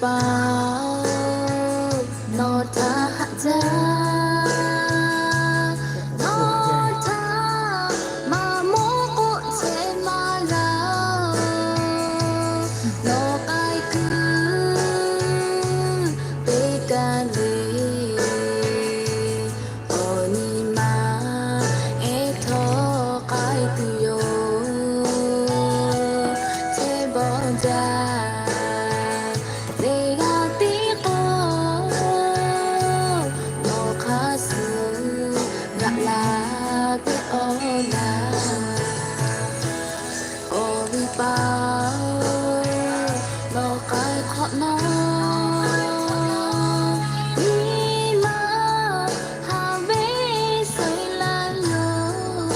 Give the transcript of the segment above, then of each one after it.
Paˍ-oˬ, nawˬ htaꞈ haꞈ jaˇ. Nawˬ htaꞈ maˇ mawˇ k'oˆ chehˇ maˇ g'a-oˬ. Nawˬ k'ai kuiˬ teˇ kaˇ le, awˬ nyi ma ehˉ htawˇ k'ai tuˬ yoˬ. Chehˇ bawˆ jaˇ teˇ g'aˇ tiˉ k'o, nawˬ hk'a shuˍ g'aꞈ la pehˇ-oˆ laˇ. Awˬ viˉ paˍ-oˬ, nawˬ k'ai hk'awꞈ nawˉ, nyi ma haꞈ ve suh laˇ yoˬ.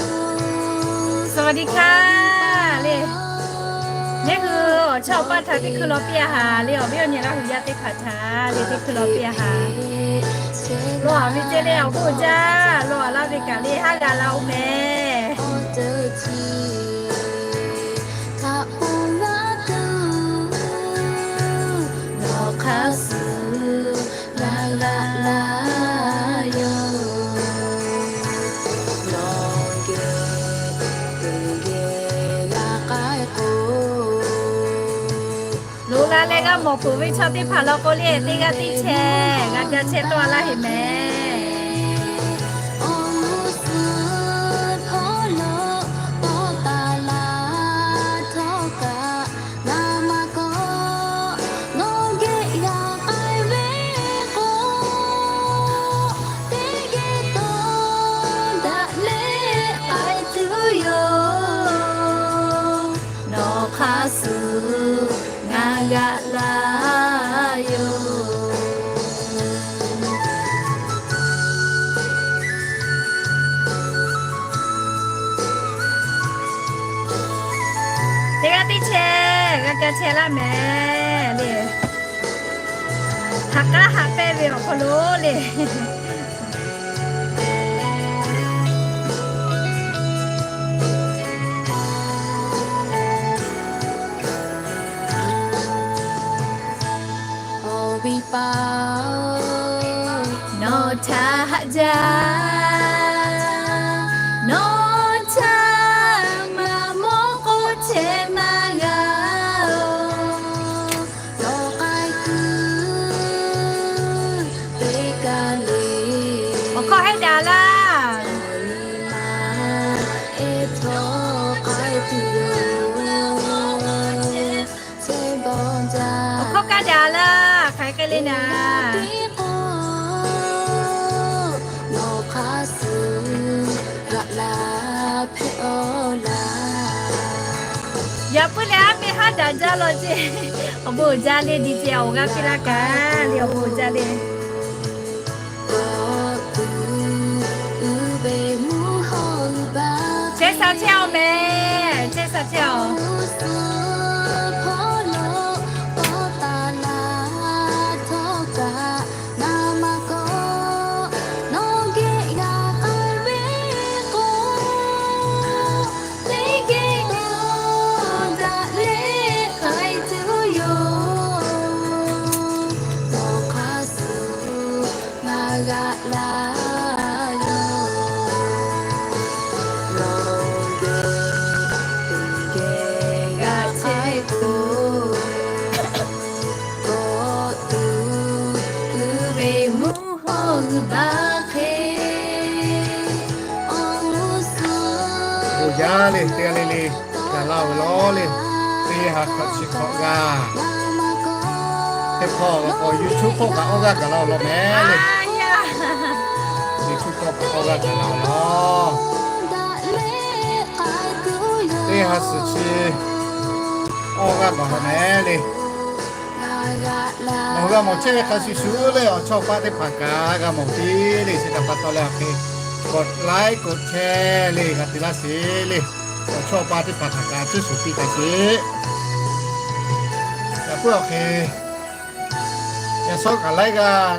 สวัสดีค่ะ le. Neˇ hui awˬ chawˇ awˬ paˇ htaꞈ teˇ hkui law piˇ-a haˍ le, awˬ viˉ awˬ nyi Laˇ hui yaˇ teˇ hpaˍ htaꞈ le teˇ hkui law piˇ-a haˍ. Law-a ve ceh le awˬ bon jaˇ, law-a laˇ ve kaꞈ le haˉ g'a la-oˬ mehˍ. Hk'a pon g'a tuˬ, nawˬ hk'a shuˍ g'a g'aꞈ la yoˬ. Nawˬ geh teˇ geh g'a k'ai k'o, loꞈ la leh g'a mawˬ peuˬ ve chaw teˇ hpaˍ law k'o le, teˇ g'aˇ teˇ chehˇ g'a ga chehˇ tawˆ laˇ heˆ mehˍ. Awˬ g'uˇ suhˍ hpawˇ lo tawˆ taˍ la htawˇ kaꞈ, ngaˬ maˇ kawˆ nawˬ geh g'a k'ai ve k'o, teˇ geh tawˆ daꞈ leh k'ai tuˬ yoˬ. Nawˬ hk'a shuˍ ngaˬ g'aꞈ la yoˬ. Teˇ g'aˇ teˇ chehˇ g'a ga chehˇ laˇ mehˍ le. Haꞈ k'aˉ haꞈ pehnˇ ve awˬ hk'aw lo le. Awˬ viˉ paˍ-oˬ, nawˬ htaꞈ haꞈ jaˇ. Nawˬ htaꞈ maˇ mawˇ k'oˆ chehˇ maˇ g'a-oˬ. Nawˬ k'ai kuiˬ teˇ kaˇ le, awˬ hkawˇ hk'e daꞈ laˇ. Awˬ hkawˇ kaˇ daꞈ laˇ, hk'aˬ hk'e le naˍ. Yaꞈ puiˉ leh aˉ meh haˉ daꞈ jaˇ law ceˇ. Awˬ bon uiˍ jaˇ le, di ceh awˬ g'aˇ piˇ laˇ kaꞈ le, awˬ bon uiˍ jaˇ le. Chehˇ sha chehˇ-oˬ mehˍ, chehˇ sha chehˇ-oˬ. Bon jaˇ le, teˇ g'aˇ le le, gaˬ la-oˬ ve lawˬ le. Teˇ ha hk'awꞈ chi hk'awꞈ g'aˇ, teˇ hk'awꞈ awˬ YouTube hk'oˆ kaꞈ awˇ g'aˇ gaˬ la-oˬ law mehˍ le. YouTube hk'oˆ kaꞈ awˇ g'aˇ gaˬ la-oˬ law. Teˇ ha suhˍ chi awˇ g'aˇ gaˬ la mehˍ le. Nawˬ hui g'a mawˬ chehˇ ve hk'a shuˍ shuˍ le, awˬ chawˇ paˆ teˇ hpaˍ kaꞈ g'a mawˬ piˇ le. Chi htaꞈ pa taw leh awˬ hk'e กดไลค์ กดแชร์ le g'a te laˇ sheˍ le. Awˬ chawˇ paˆ teˇ hpaˍ htaꞈ kaꞈ cuˇ shuˍ piˇ taˍ sheˍ. Yaꞈ puiˉ awˬ hk'e, yaꞈ shawˉ kaꞈ laiˉ g'aˇ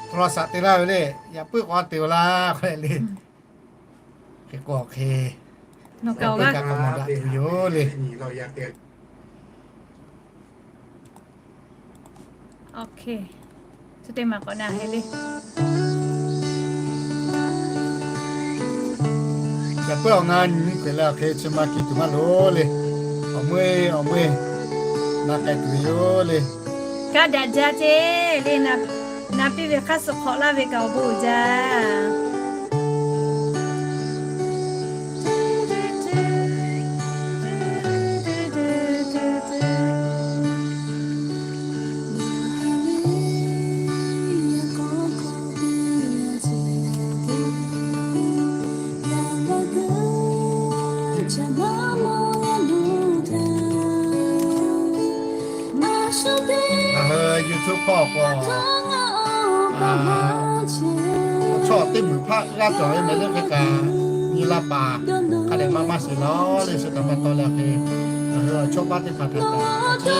โทรศัพท์ te laˇ ve le. Yaꞈ puiˉ k'awꞈ te-oˬ laˇ hk'e le. Hk'e k'o awˬ hk'e, awˬ hk'e kaꞈ k'awꞈ mawˬ daꞈ tuˬ yoˬ le. Ok. Chi teˇ maˬ k'awꞈ na hk'e le. Yaꞈ puiˉ awˬ na nyi miˇ hk'e leh awˬ hk'e chi ma kiˬ tuˬ maˇ loˍ le. Awˬ meuˇ awˬ meuˇ na k'ai tuˬ ve yoˬ le. Kaˇ daꞈ jaˇ ceˇ le. Na piˇ ve hk'aˇ suh hk'awꞈ laˇ ve kaꞈ awˬ bon uiˍ jaˇ. Ngaˬ hui YouTube hpawˇ k'o, chaw teˇ muiˬ hpaˆ g'aˇ cawˬ ve mehˍ leuˆ hk'e kaꞈ nyi la paˍ hk'a dehꞈ maˇ maˇ shiˍ lawˬ le. Chi htaꞈ pa taw leh hk'e, ngaˬ hui awˬ chawˇ paˇ teˇ hpaˍ htaꞈ kaꞈ a ciˉ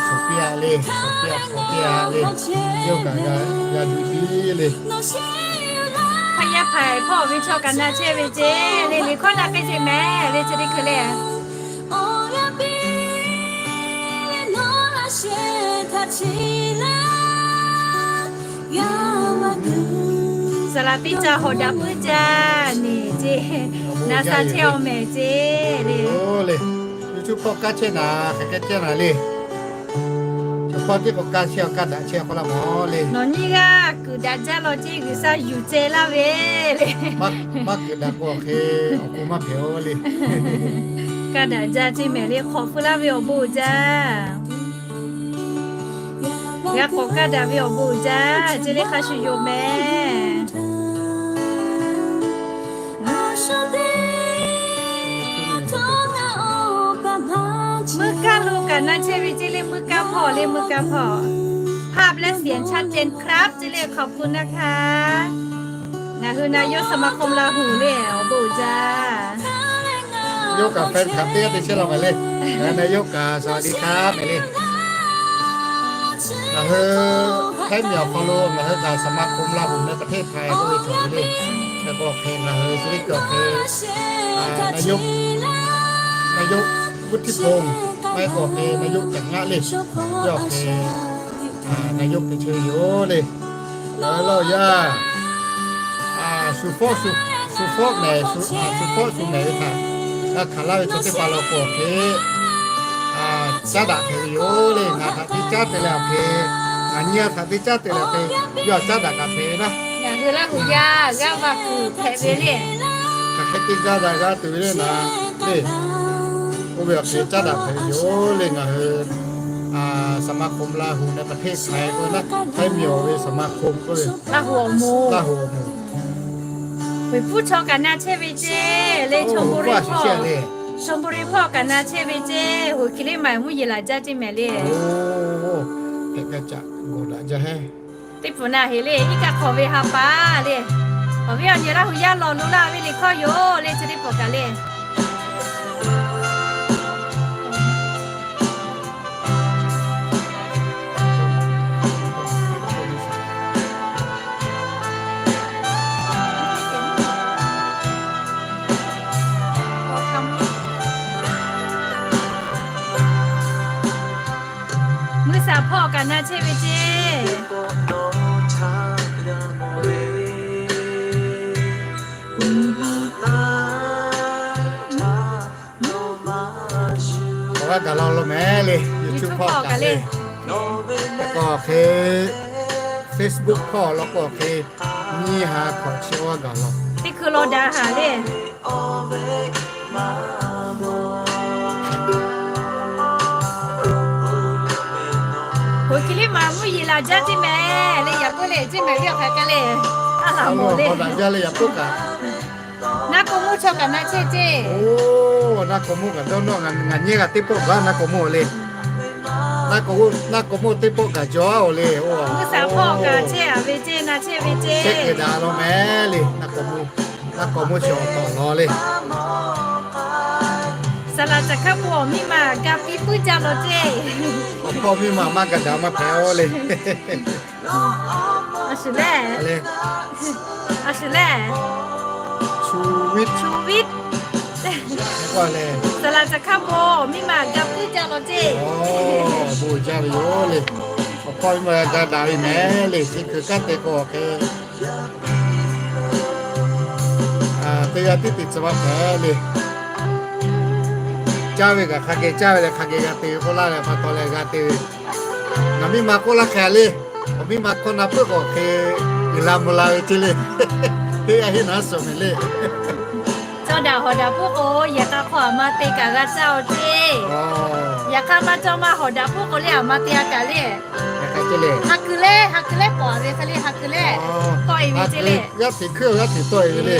suˍ piˇ a le, suˍ piˇ a, suˍ piˇ a le, yawˇ kaꞈ g'a yuˬ piˇ le. Hk'aˇ yaˇ hpaiˍ hpawˇ ve chaw kaꞈ na chehˇ ve ceˇ le. Liꞈ hkawˇ na k'ai sheˍ mehˍ le, chi teˇ hkui le. Saˍlaˍ teˇ ca hawˍ daꞈ puiˉ jaˇ neˬ ceˇ, na sha chehˇ-aw mehˍ ceˇ le. YouTube hpawˇ kaˇ chehˇ naˍ, hk'aˬ hk'e chehˇ naˍ le. Chaw hpawˇ tiˉ k'o kaˇ chehˇ-aw, kaˇ daꞈ chehˇ k'oˆ laˇ mawˬ le. Nawˬ nyiˇ g'aˇ kuiˬ daꞈ jaˇ law ceˇ, G'uiˬsha yuˬ ceh laˇ ve. Maˇ kuiˬ daꞈ k'o hk'e awˬ pon maˇ hpehꞈ-o le. Kaˇ daꞈ jaˇ ceˇ mehˍ le, hk'awꞈ pui laˇ ve awˬ bon uiˍ jaˇ. G'a k'awꞈ kaˇ daꞈ ve awˬ bon uiˍ jaˇ ceˇ le, hk'a shuˍ yoˬ mehˍ. Meuˇ kaˇ lo kaꞈ na chehˇ ve ceˇ le, meuˇ kaˇ hpawˇ le, meuˇ kaˇ hpawˇ. ภาพและเสียงชัดเจนครับ ceˇ le, ขอบคุณนะคะ. Ngaˬ hui na yawˇ สมาคมลาหู le, awˬ bon uiˍ jaˇ. Yawˇ kaꞈ fan club teˇ g'aˇ te chehˇ la mehˍ le. Ngaˬ hui na yawˇ kaꞈ สวัสดีครับ mehˍ le. Ngaˬ hui Htaiˇ miˬ awˬ hk'aw lo ngaˬ hui kaꞈ สมาคมลาหู ในประเทศไทย k'oˆ ve cawˬ ve le. Hk'e k'o hk'e ngaˬ hui suh liˇ kuiˬ awˬ hk'e นายก นายก วุฒิพงษ์ maˇ heˆ k'o hk'e นายก จักรนะ le. Yawˇ awˬ hk'e นายก te chehˇ ve yoˬ le. Ngaˬ hui laˇ yaˇ, shu fawˆ shu fawˆ mehˍ, shu fawˆ shu mehˍ ve htaꞈ g'a hkanˍ laˇ ve chaw teˇ hpaˍ law k'o awˬ hk'e caˉ daꞈ hpehꞈ ve yoˬ le. Ngaˬ htaꞈ teˇ caˉ te leh awˬ hk'e, ngaˬ nyi a htaꞈ teˇ caˉ te leh awˬ hk'e, yawˇ caˉ daꞈ kaꞈ hpehꞈ ve naˉ. Ngaˬ hui Laˇ huˍ yaˇ g'aˇ va kuiˬ hpehꞈ ve le. Hk'aˬ hk'e te g'a daꞈ g'a tuˬ ve le naˍ le. Oˇ ve awˬ hk'e caˉ daꞈ hpehꞈ ve yoˬ le. Ngaˬ hui สมาคมลาหู ในประเทศไทย k'oˆ ve naˉ, Htaiˇ miˬ awˬ ve สมาคม k'oˆ ve, Laˇ huˍ awˬ moˍ, Laˇ huˍ awˬ moˍ. Huiˍ puiˉ chaw kaꞈ na chehˇ ve ceˇ le. Chawˇ mbuˇ riˇ hpawˇ, Chawˇ mbuˇ riˇ hpawˇ kaꞈ na chehˇ ve ceˇ. Hoꞈ kiˬ liˇ maˬ mvuhˇ yeˬ laˬ jaˇ ceˇ mehˍ le. Teˇ pfuhˍ na heˍ le, iˉ kaˆ hk'awꞈ ve ha pa le. Awˬ viˉ awˬ nyi Laˇ huˍ yaˇ lawˬ lo laˇ ve liꞈ hkawˇ yoˬ le, chi teˇ pawˆ kaꞈ le. Mvuhˇ shaˍ hpawˇ kaꞈ na chehˇ ve ceˇ. Awˬ g'aˇ gaˬ law lo mehˍ le, YouTube hpawˇ kaꞈ le. Hk'e k'o hk'e, Facebook hpawˇ law k'o hk'e, nyiˇ ha hkawꞈ chi awˬ g'aˇ gaˬ law. Teˇ hkui law daꞈ haˍ le. Hoꞈ kiˬ liˇ maˬ mvuhˇ yeˬ laˬ jaˇ ceˇ mehˍ le. Yaꞈ puiˉ le, ceˇ mehˍ le, awˬ hk'aˬ kaˇ le. A laˬ mawˬ le. Naˆ k'o mawˇ chaw kaꞈ na chehˇ ceˇ. Oˇ, naˆ k'o mawˇ kaꞈ dawˇ nawˇ, ngaˬ nyiˇ g'aˇ teˇ pawˆ gaˬ naˆ k'o mawˇ le. Naˆ k'o mawˇ teˇ pawˆ gaˬ jaw-oˬ le. Mvuhˇ shaˍ hpawˇ kaꞈ chehˇ a ve ceˇ, na chehˇ ve ceˇ. Chehˇ kuiˬ daꞈ law mehˍ le. Naˆ k'o mawˇ, naˆ k'o mawˇ chi awˬ tawˍ law le. Saˍ laꞈ caˬ hkaˉ po awˬ miˇ ma ga piˇ puiˉ jaˇ law ceˇ. Awˬ hpawˇ miˇ ma maˇ ga daꞈ maˇ hpehꞈ-oˬ le. A shuˍ lehˬ, a shuˍ lehˬ, shu viˉ, shu viˉ. Saˍ laꞈ caˬ hkaˉ po awˬ miˇ ma ga piˇ jaˇ law ceˇ. Bon jaˇ ve yoˬ le. Awˬ K'awꞈ ve ma ga daꞈ ve mehˍ le, chi hkui kanˉ te k'o hk'e, teˇ g'aˇ tiˉ te tcuh maˇ hpehꞈ le. Caˇ ve kaꞈ hk'a geh caˇ ve leh hk'a geh g'a te ve k'oˆ laˇ leh pa taw leh g'a te ve. Ngaˬ miˇ ma k'oˆ laˇ hk'e le, awˬ miˇ ma hkawˇ na puiˉ k'awꞈ hk'e uiˍ la mvuh la ve ceˇ le. Teˇ g'aˇ hiˉ naˉ suhˍ mehˍ le. Cawˇ daꞈ hawˍ daꞈ puiˉ k'o, yehˬ k'a hk'aw aˬ ma te kaꞈ g'a caˇ-oˬ ceˇ. Yaꞈ hk'aˇ maˇ cawˇ maˇ hawˍ daꞈ puiˉ k'o le, aˬ ma te-a kaꞈ le. Hk'a kuiˬ le, hk'a kuiˬ le, k'awꞈ ve hk'e le, hk'a kuiˬ le, tawˆ-e ve ceˇ le. G'aˇ hteꞈ hkuiˉ g'aˇ hteꞈ tawˆ-e ve le.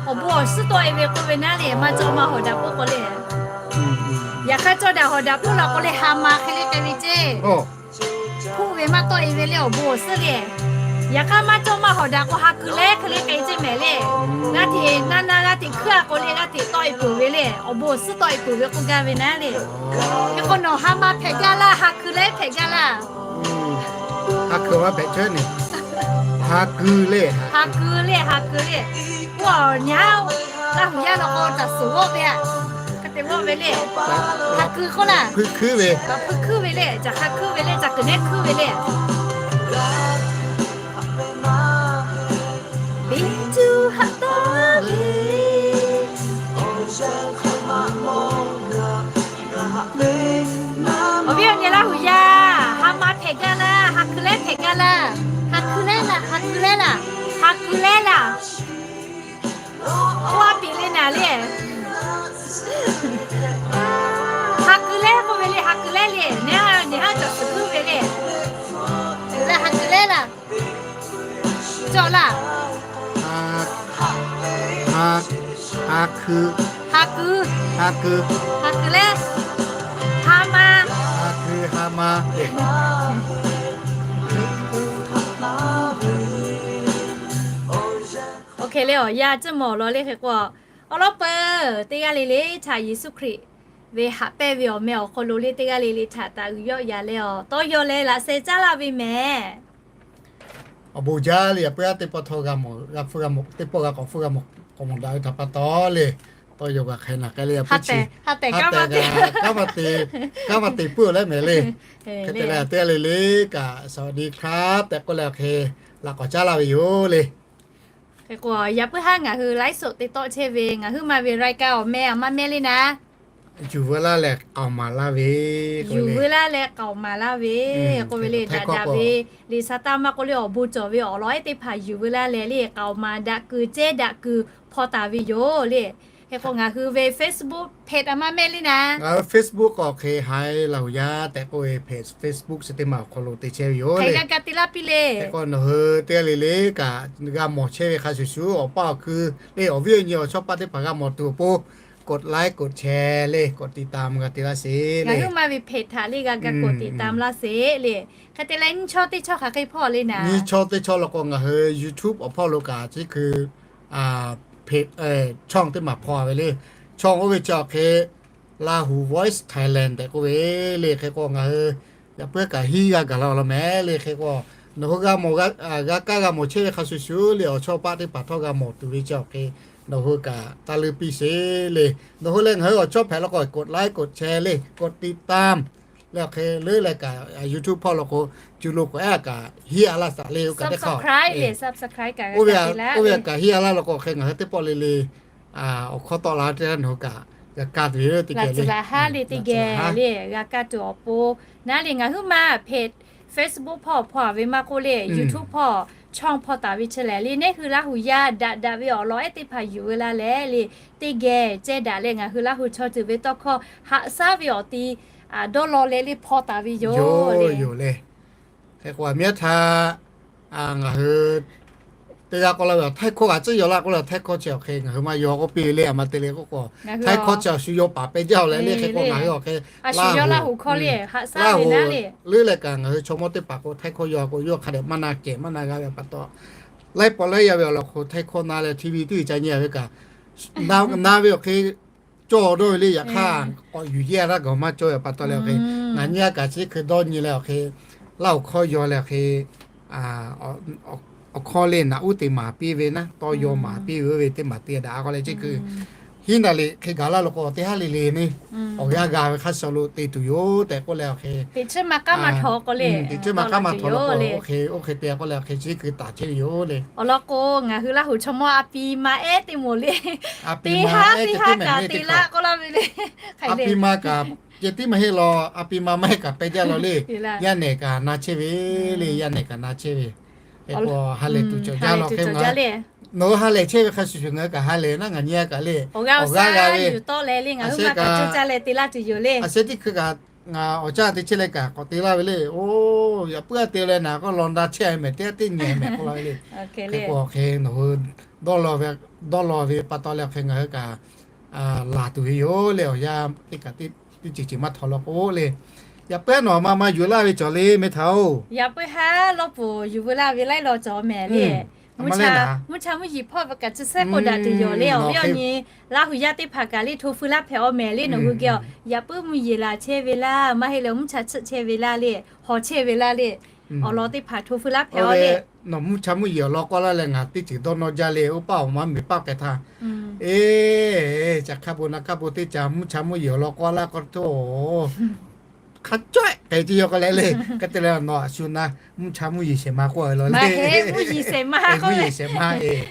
Awˬ bon awˬ suhˉ tawˆ-e ve k'oˆ ve naˉ le, maˇ cawˇ maˇ hawˍ daꞈ puiˉ k'o le. Yaꞈ hk'aˇ cawˇ daꞈ hawˍ daꞈ puiˉ la k'o le, ha ma hk'e le k'ai ve ceˇ. Hpuˆ ve maˇ tawˆ-e ve le, awˬ bon awˬ suhˉ le. Yaꞈ hk'aˇ maˇ cawˇ maˇ hawˍ daꞈ k'o, ha kuiˬ le hk'e le k'ai ceˇ mehˍ le. G'aˇ hteꞈ naˇ naˇ g'aˇ hteꞈ hkuiˉ-a k'o le, g'aˇ hteꞈ tawˆ-e peuˬ ve le, awˬ bon awˬ suhˉ tawˆ-e peuˬ ve k'oˆ gaˇ ve naˉ le. Hk'e k'o nawˬ ha ma hpehꞈ gaˇ laˇ, ha kuiˬ le hpehꞈ gaˇ laˇ. Ha kuiˬ ma hpehꞈ chehˇ ne. Ha kuiˬ le, ha kuiˬ le, ha kuiˬ le. Oˇ nyi haˉ Laˇ huˍ yaˇ la k'o caˬ suhˍ vawˆ ve a. Hk'e te vawˆ ve le. Ha kuiˬ k'oˆ laˇ. Hkui hkuiˉ ve, hkui hkuiˉ ve le. Caˬ hk'a hkuiˉ ve le, caˬ kuiˬ neˉ hkuiˉ ve le. Awˬ viˉ awˬ nyi Laˇ huˍ yaˇ, ha ma hpehꞈ gaˇ laˇ, ha kuiˬ le hpehꞈ gaˇ laˇ. Ha kuiˬ le laˇ, ha kuiˬ le laˇ, ha kuiˬ le laˇ. Oˇ a piˍ le naˍ le. Ha kuiˬ le k'oˆ ve le, ha kuiˬ le le. Nyi haˉ caˬ suhˍ hkuiˉ ve le. Leh ha kuiˬ le laˇ. Cawˬ laˇ. Ha kuiˬ, ha kuiˬ, ha kuiˬ le. Ha ma, ha kuiˬ ha ma. Oˇ hk'e le awˬ yanˇ cuˇ mawˬ law le hk'e k'o, awˬ lawn peuˬ teˇ g'aˇ le le htaꞈ Yeˍsuˆ Hkriꞈ ve haꞈ pehnˇ ve awˬ meh awˬ hk'aw lo le teˇ g'aˇ le le htaꞈ taˍ uiˍ yawˆ yaꞈ leh awˬ tawˇ yaw leh laꞈ sheh caˉ laˇ ve mehˍ. Awˬ bon jaˇ le, yaꞈ puiˉ haˉ teˇ pawˆ htawˇ g'a mawˬ, g'a hpfuhˇ g'a mawˬ, teˇ pawˆ g'a k'awꞈ hpfuhˇ g'a mawˬ k'awꞈ mawˬ daꞈ ve htaꞈ pa taw le, tawˇ yaw g'a hk'e naˬ k'ai le, yaꞈ puiˉ chi, ha te, kanˉ maˇ te puiˉ-oˬ leh mehˍ le. Hk'e te leh teˇ g'aˇ le le kaꞈ สวัสดีครับ tehꞈ k'oˆ leh awˬ hk'e laꞈ k'awꞈ caˉ laˇ ve yoˬ le. Hk'e k'o yaꞈ puiˉ haˉ ngaˬ hui ไลฟ์สด te tawˆ chehˇ ve ngaˬ huiˉ ma ve รายการ awˬ meh aˬ ma meh le naˉ, yuˬ veu laˇ leh k'aoˍ maˍ laˇ ve, yuˬ veu laˇ leh k'aoˍ maˍ laˇ ve k'oˆ ve le. Daꞈ daꞈ ve, liꞈ hk'aˇ taˇ maˇ k'oˆ le, awˬ bon cawˬ ve awˬ lawn ehˉ teˇ hpaˍ yuˬ veu laˇ leh le, k'aoˍ maˍ daꞈ kuiˬ cehˇ daꞈ kuiˬ hpaw taˍ ve yoˬ le. Hk'e k'o ngaˬ hui ve Facebook page aˬ ma meh le naˉ, ngaˬ hui Facebook k'awꞈ hk'e haiˬ Laˇ huˍ yaˇ tehꞈ k'oˆ ve page Facebook chi teˇ maˬ awˬ hk'aw lo te chehˇ ve yoˬ le. Hk'e k'o nawˬ hui teˇ g'aˇ le le kaꞈ g'a mawˬ chehˇ ve hk'a shuˍ shuˍ awˬ paˇ awˬ hkui le, awˬ viˉ awˬ nyi awˬ chawˇ paˆ teˇ hpaˍ g'a mawˬ tuˬ awˬ pon กดไลค์ กดแชร์ le, กดติดตาม g'a te laˇ sheˍ le. Ngaˬ huiˉ ma ve page htaꞈ le g'a ga กดติดตาม laˇ sheˍ le. Hk'e te leh nyiˇ chawˇ teˇ chawˇ hk'aˬ hk'e hpawˇ le naˉ, nyiˇ chawˇ teˇ chawˇ law k'o ngaˬ hui YouTube awˬ hpawˇ lo kaꞈ chi hkui page, ช่อง teˇ maˬ hpawˇ ve le. ช่อง oˇ ve chi awˬ hk'e Lahu Voice Thailand tehꞈ k'oˆ ve le. Hk'e k'o ngaˬ hui yaꞈ puiˉ kaꞈ hiˉ g'a gaˬ la law mehˍ le. Hk'e k'o nawˬ hui g'a mawˬ, g'a kaˇ g'a mawˬ chehˇ ve hk'a shuˍ shuˍ le, awˬ chawˇ paˆ teˇ hpaˍ htawˇ g'a mawˬ tuˬ ve chi awˬ hk'e nawˬ hui kaꞈ taˇ leuˇ piˇ sheˍ le. Nawˬ hui leh ngaˬ hui awˬ chawˇ hpehꞈ law k'o กดไลค์ กดแชร์ le, กดติดตาม le awˬ hk'e leuˉ leh kaꞈ YouTube hpawˇ law k'o, cuˇ lo k'o ehˉ kaꞈ hiˉ a laˇ shaˍ le, oˇ kaꞈ teˇ hk'aˇ, oˇ ve kaꞈ hiˉ a laˇ law k'o hk'e ngaˬ hui teˇ pawˆ le le awˬ hkawˇ tawˆ la teˇ g'aˇ nawˬ hui kaꞈ g'a kaˇ tuˬ ve teˇ geh le, g'a kaˇ tuˬ awˬ pon naˉ le ngaˬ huiˉ ma page Facebook hpawˇ hpawˇ ve maˇ k'oˆ le, YouTube hpawˇ ช่อง hpawˇ taˍ ve chi lehˬ le, neˉ hui Laˇ huˍ yaˇ daꞈ daꞈ ve awˬ lawn ehˉ teˇ hpaˍ yuˬ veu laˇ leh le, teˇ geh ceh daꞈ leh ngaˬ hui Laˇ huˍ chaw ceuˬ ve tawˇ hkawˇ haꞈ shaˉ ve awˬ ti dawˇ law leh le hpawˇ taˍ ve yoˬ le. Hk'e k'o aˬ miˉ htaˇ ngaˬ hui teˇ g'aˇ k'oˆ laˇ ve, Htaiˇ hkawˇ kaꞈ tcuhˉ yaw laˇ k'oˆ le, Htaiˇ hkawˇ chi awˬ hk'e ngaˬ hui maˇ yaw k'oˆ piˇ ve le, aˬ ma te le k'oˆ k'o, Htaiˇ hkawˇ chi awˬ shu yaw paˍ pehˇ jaˇ-oˬ leh le. Hk'e k'o ngaˬ hui awˬ hk'e Laˇ huˍ, Laˇ huˍ leuˉ leh kaꞈ ngaˬ hui chaw mawˇ teˇ hpaˍ k'o Htaiˇ hkawˇ yaw k'o yawˇ hk'a dehꞈ maˇ na kehˬ maˇ na g'a ve pa taw, laiˉ pawˆ laiˉ yaˇ ve awˬ lawn k'o Htaiˇ hkawˇ na leh TV tuˬ ca nyi ve kaꞈ na ve awˬ hk'e cawˇ dawˇ ve le. Yaꞈ hk'aˇ k'awꞈ yuˬ yeˇ laˇ gaˬ maˇ cawˇ ve pa taw leh awˬ hk'e ngaˬ nyi a kaꞈ chi hk'e dawˇ nyi leh awˬ hk'e Laˇ huˍ hkawˇ yaw leh awˬ hk'e awˬ hkawˇ le naꞈ uˉ te maˍ piˇ ve naˉ, tawˇ yaw maˍ piˇ ve oˇ ve teˇ maˬ te daꞈ k'oˆ leh chi hk'e hiˉ naˍ riˍ hk'e gaˬ laˇ lo k'o, teˇ haˉ le le neˇ awˬ g'aˇ g'a ve hk'a shuˍ lo te tuˬ yoˬ tehꞈ k'oˆ leh, awˬ hk'e teˇ chi ma k'aˉ ma htaw k'o le, teˇ chi ma k'aˉ ma htaw lo k'o, oˇ hk'e oˇ hk'e te k'oˆ leh, awˬ hk'e chi hkui taˍ chehˇ ve yoˬ le. Awˬ lawn k'o, ngaˬ hui Laˇ huˍ chaw mawˇ a pi ma ehˉ teˇ moˍ le, teˇ haˉ teˇ haˉ kaꞈ te laˇ k'oˆ laˇ ve le. A pi ma kaꞈ ceh tiˉ maˇ heˆ law, a pi ma maˇ heˆ kaꞈ pehˇ jaˇ law le. Yaˇ nehˬ kaꞈ na chehˇ ve le, yaˇ nehˬ kaꞈ na chehˇ ve. Hk'e k'o ha lehˬ tuˬ cawˬ jaˇ law hk'e, nawˬ hui ha lehˬ chehˇ ve hk'a shuˍ shuˍ ngaˬ hui kaꞈ ha lehˬ naˉ, ngaˬ nyi a kaꞈ le, awˬ g'aˇ g'a ve, a sheh kaꞈ, a sheh teˇ hkui kaꞈ ngaˬ awˬ caˇ te chehˇ leh kaꞈ k'awꞈ te laˇ ve le. Oˇ, yaꞈ puiˉ a te leh naˬ k'o law na chehˇ a mehˍ, teˇ a teˇ nyi mehˍ k'oˆ laˇ ve le. Hk'e k'o hk'e nawˬ hui dawˇ law ve pa taw leh awˬ hk'e ngaˬ hui kaꞈ laˬ tuˬ ve yoˬ le. Awˬ yanˇ teˇ kaꞈ teˇ ceuˬ ceuˬ maˇ htaw law k'o le, yaꞈ puiˉ a nawˬ ma ma yuˬ laˇ ve cawˬ le meh htaꞈ oˬ. Yaꞈ puiˉ ha lawˇ pfuhˍ yuˬ veu laˇ ve laiˉ law cawˬ mehˍ le. Mvuhˇ cha mvuhˇ yiˍ hpawˇ ve kaꞈ chi sehˉ k'oˆ daꞈ tuˬ yoˬ le. Awˬ viˉ awˬ nyi Laˇ huˍ yaˇ teˇ hpaˍ kaꞈ le hto feu laˇ hpehꞈ awˬ mehˍ le. Nawˬ hui geh a yaꞈ puiˉ mvuhˇ yeˬ laˬ chehˇ ve laˇ, maˇ heˆ leh mvuhˇ cha chiˆ chehˇ ve laˇ le, hawˬ chehˇ ve laˇ le. Awˬ lawn teˇ hpaˍ hto feu laˇ hpehꞈ awˬ le. Nawˬ mvuhˇ cha mvuhˇ yeˬ awˬ lawn k'oˆ laˇ leh ngaˬ teˇ ceuˬ dawˇ nawˇ jaˇ le. Oˇ paˆ awˬ ma miˬ paˆ k'ai htaˇ, eˬ, ca hk'a bon na hk'a bon teˇ ca mvuhˇ cha mvuhˇ yeˬ awˬ lawn k'oˆ laˇ k'o, hk'a cawehˆ k'ai ce yaw k'o leh le. Hk'e te leh nawˬ a shu na mvuhˇ cha mvuhˇ yeˬ shehˍ ma k'oˆ ve law le. Mvuhˇ yeˬ shehˍ ma k'oˆ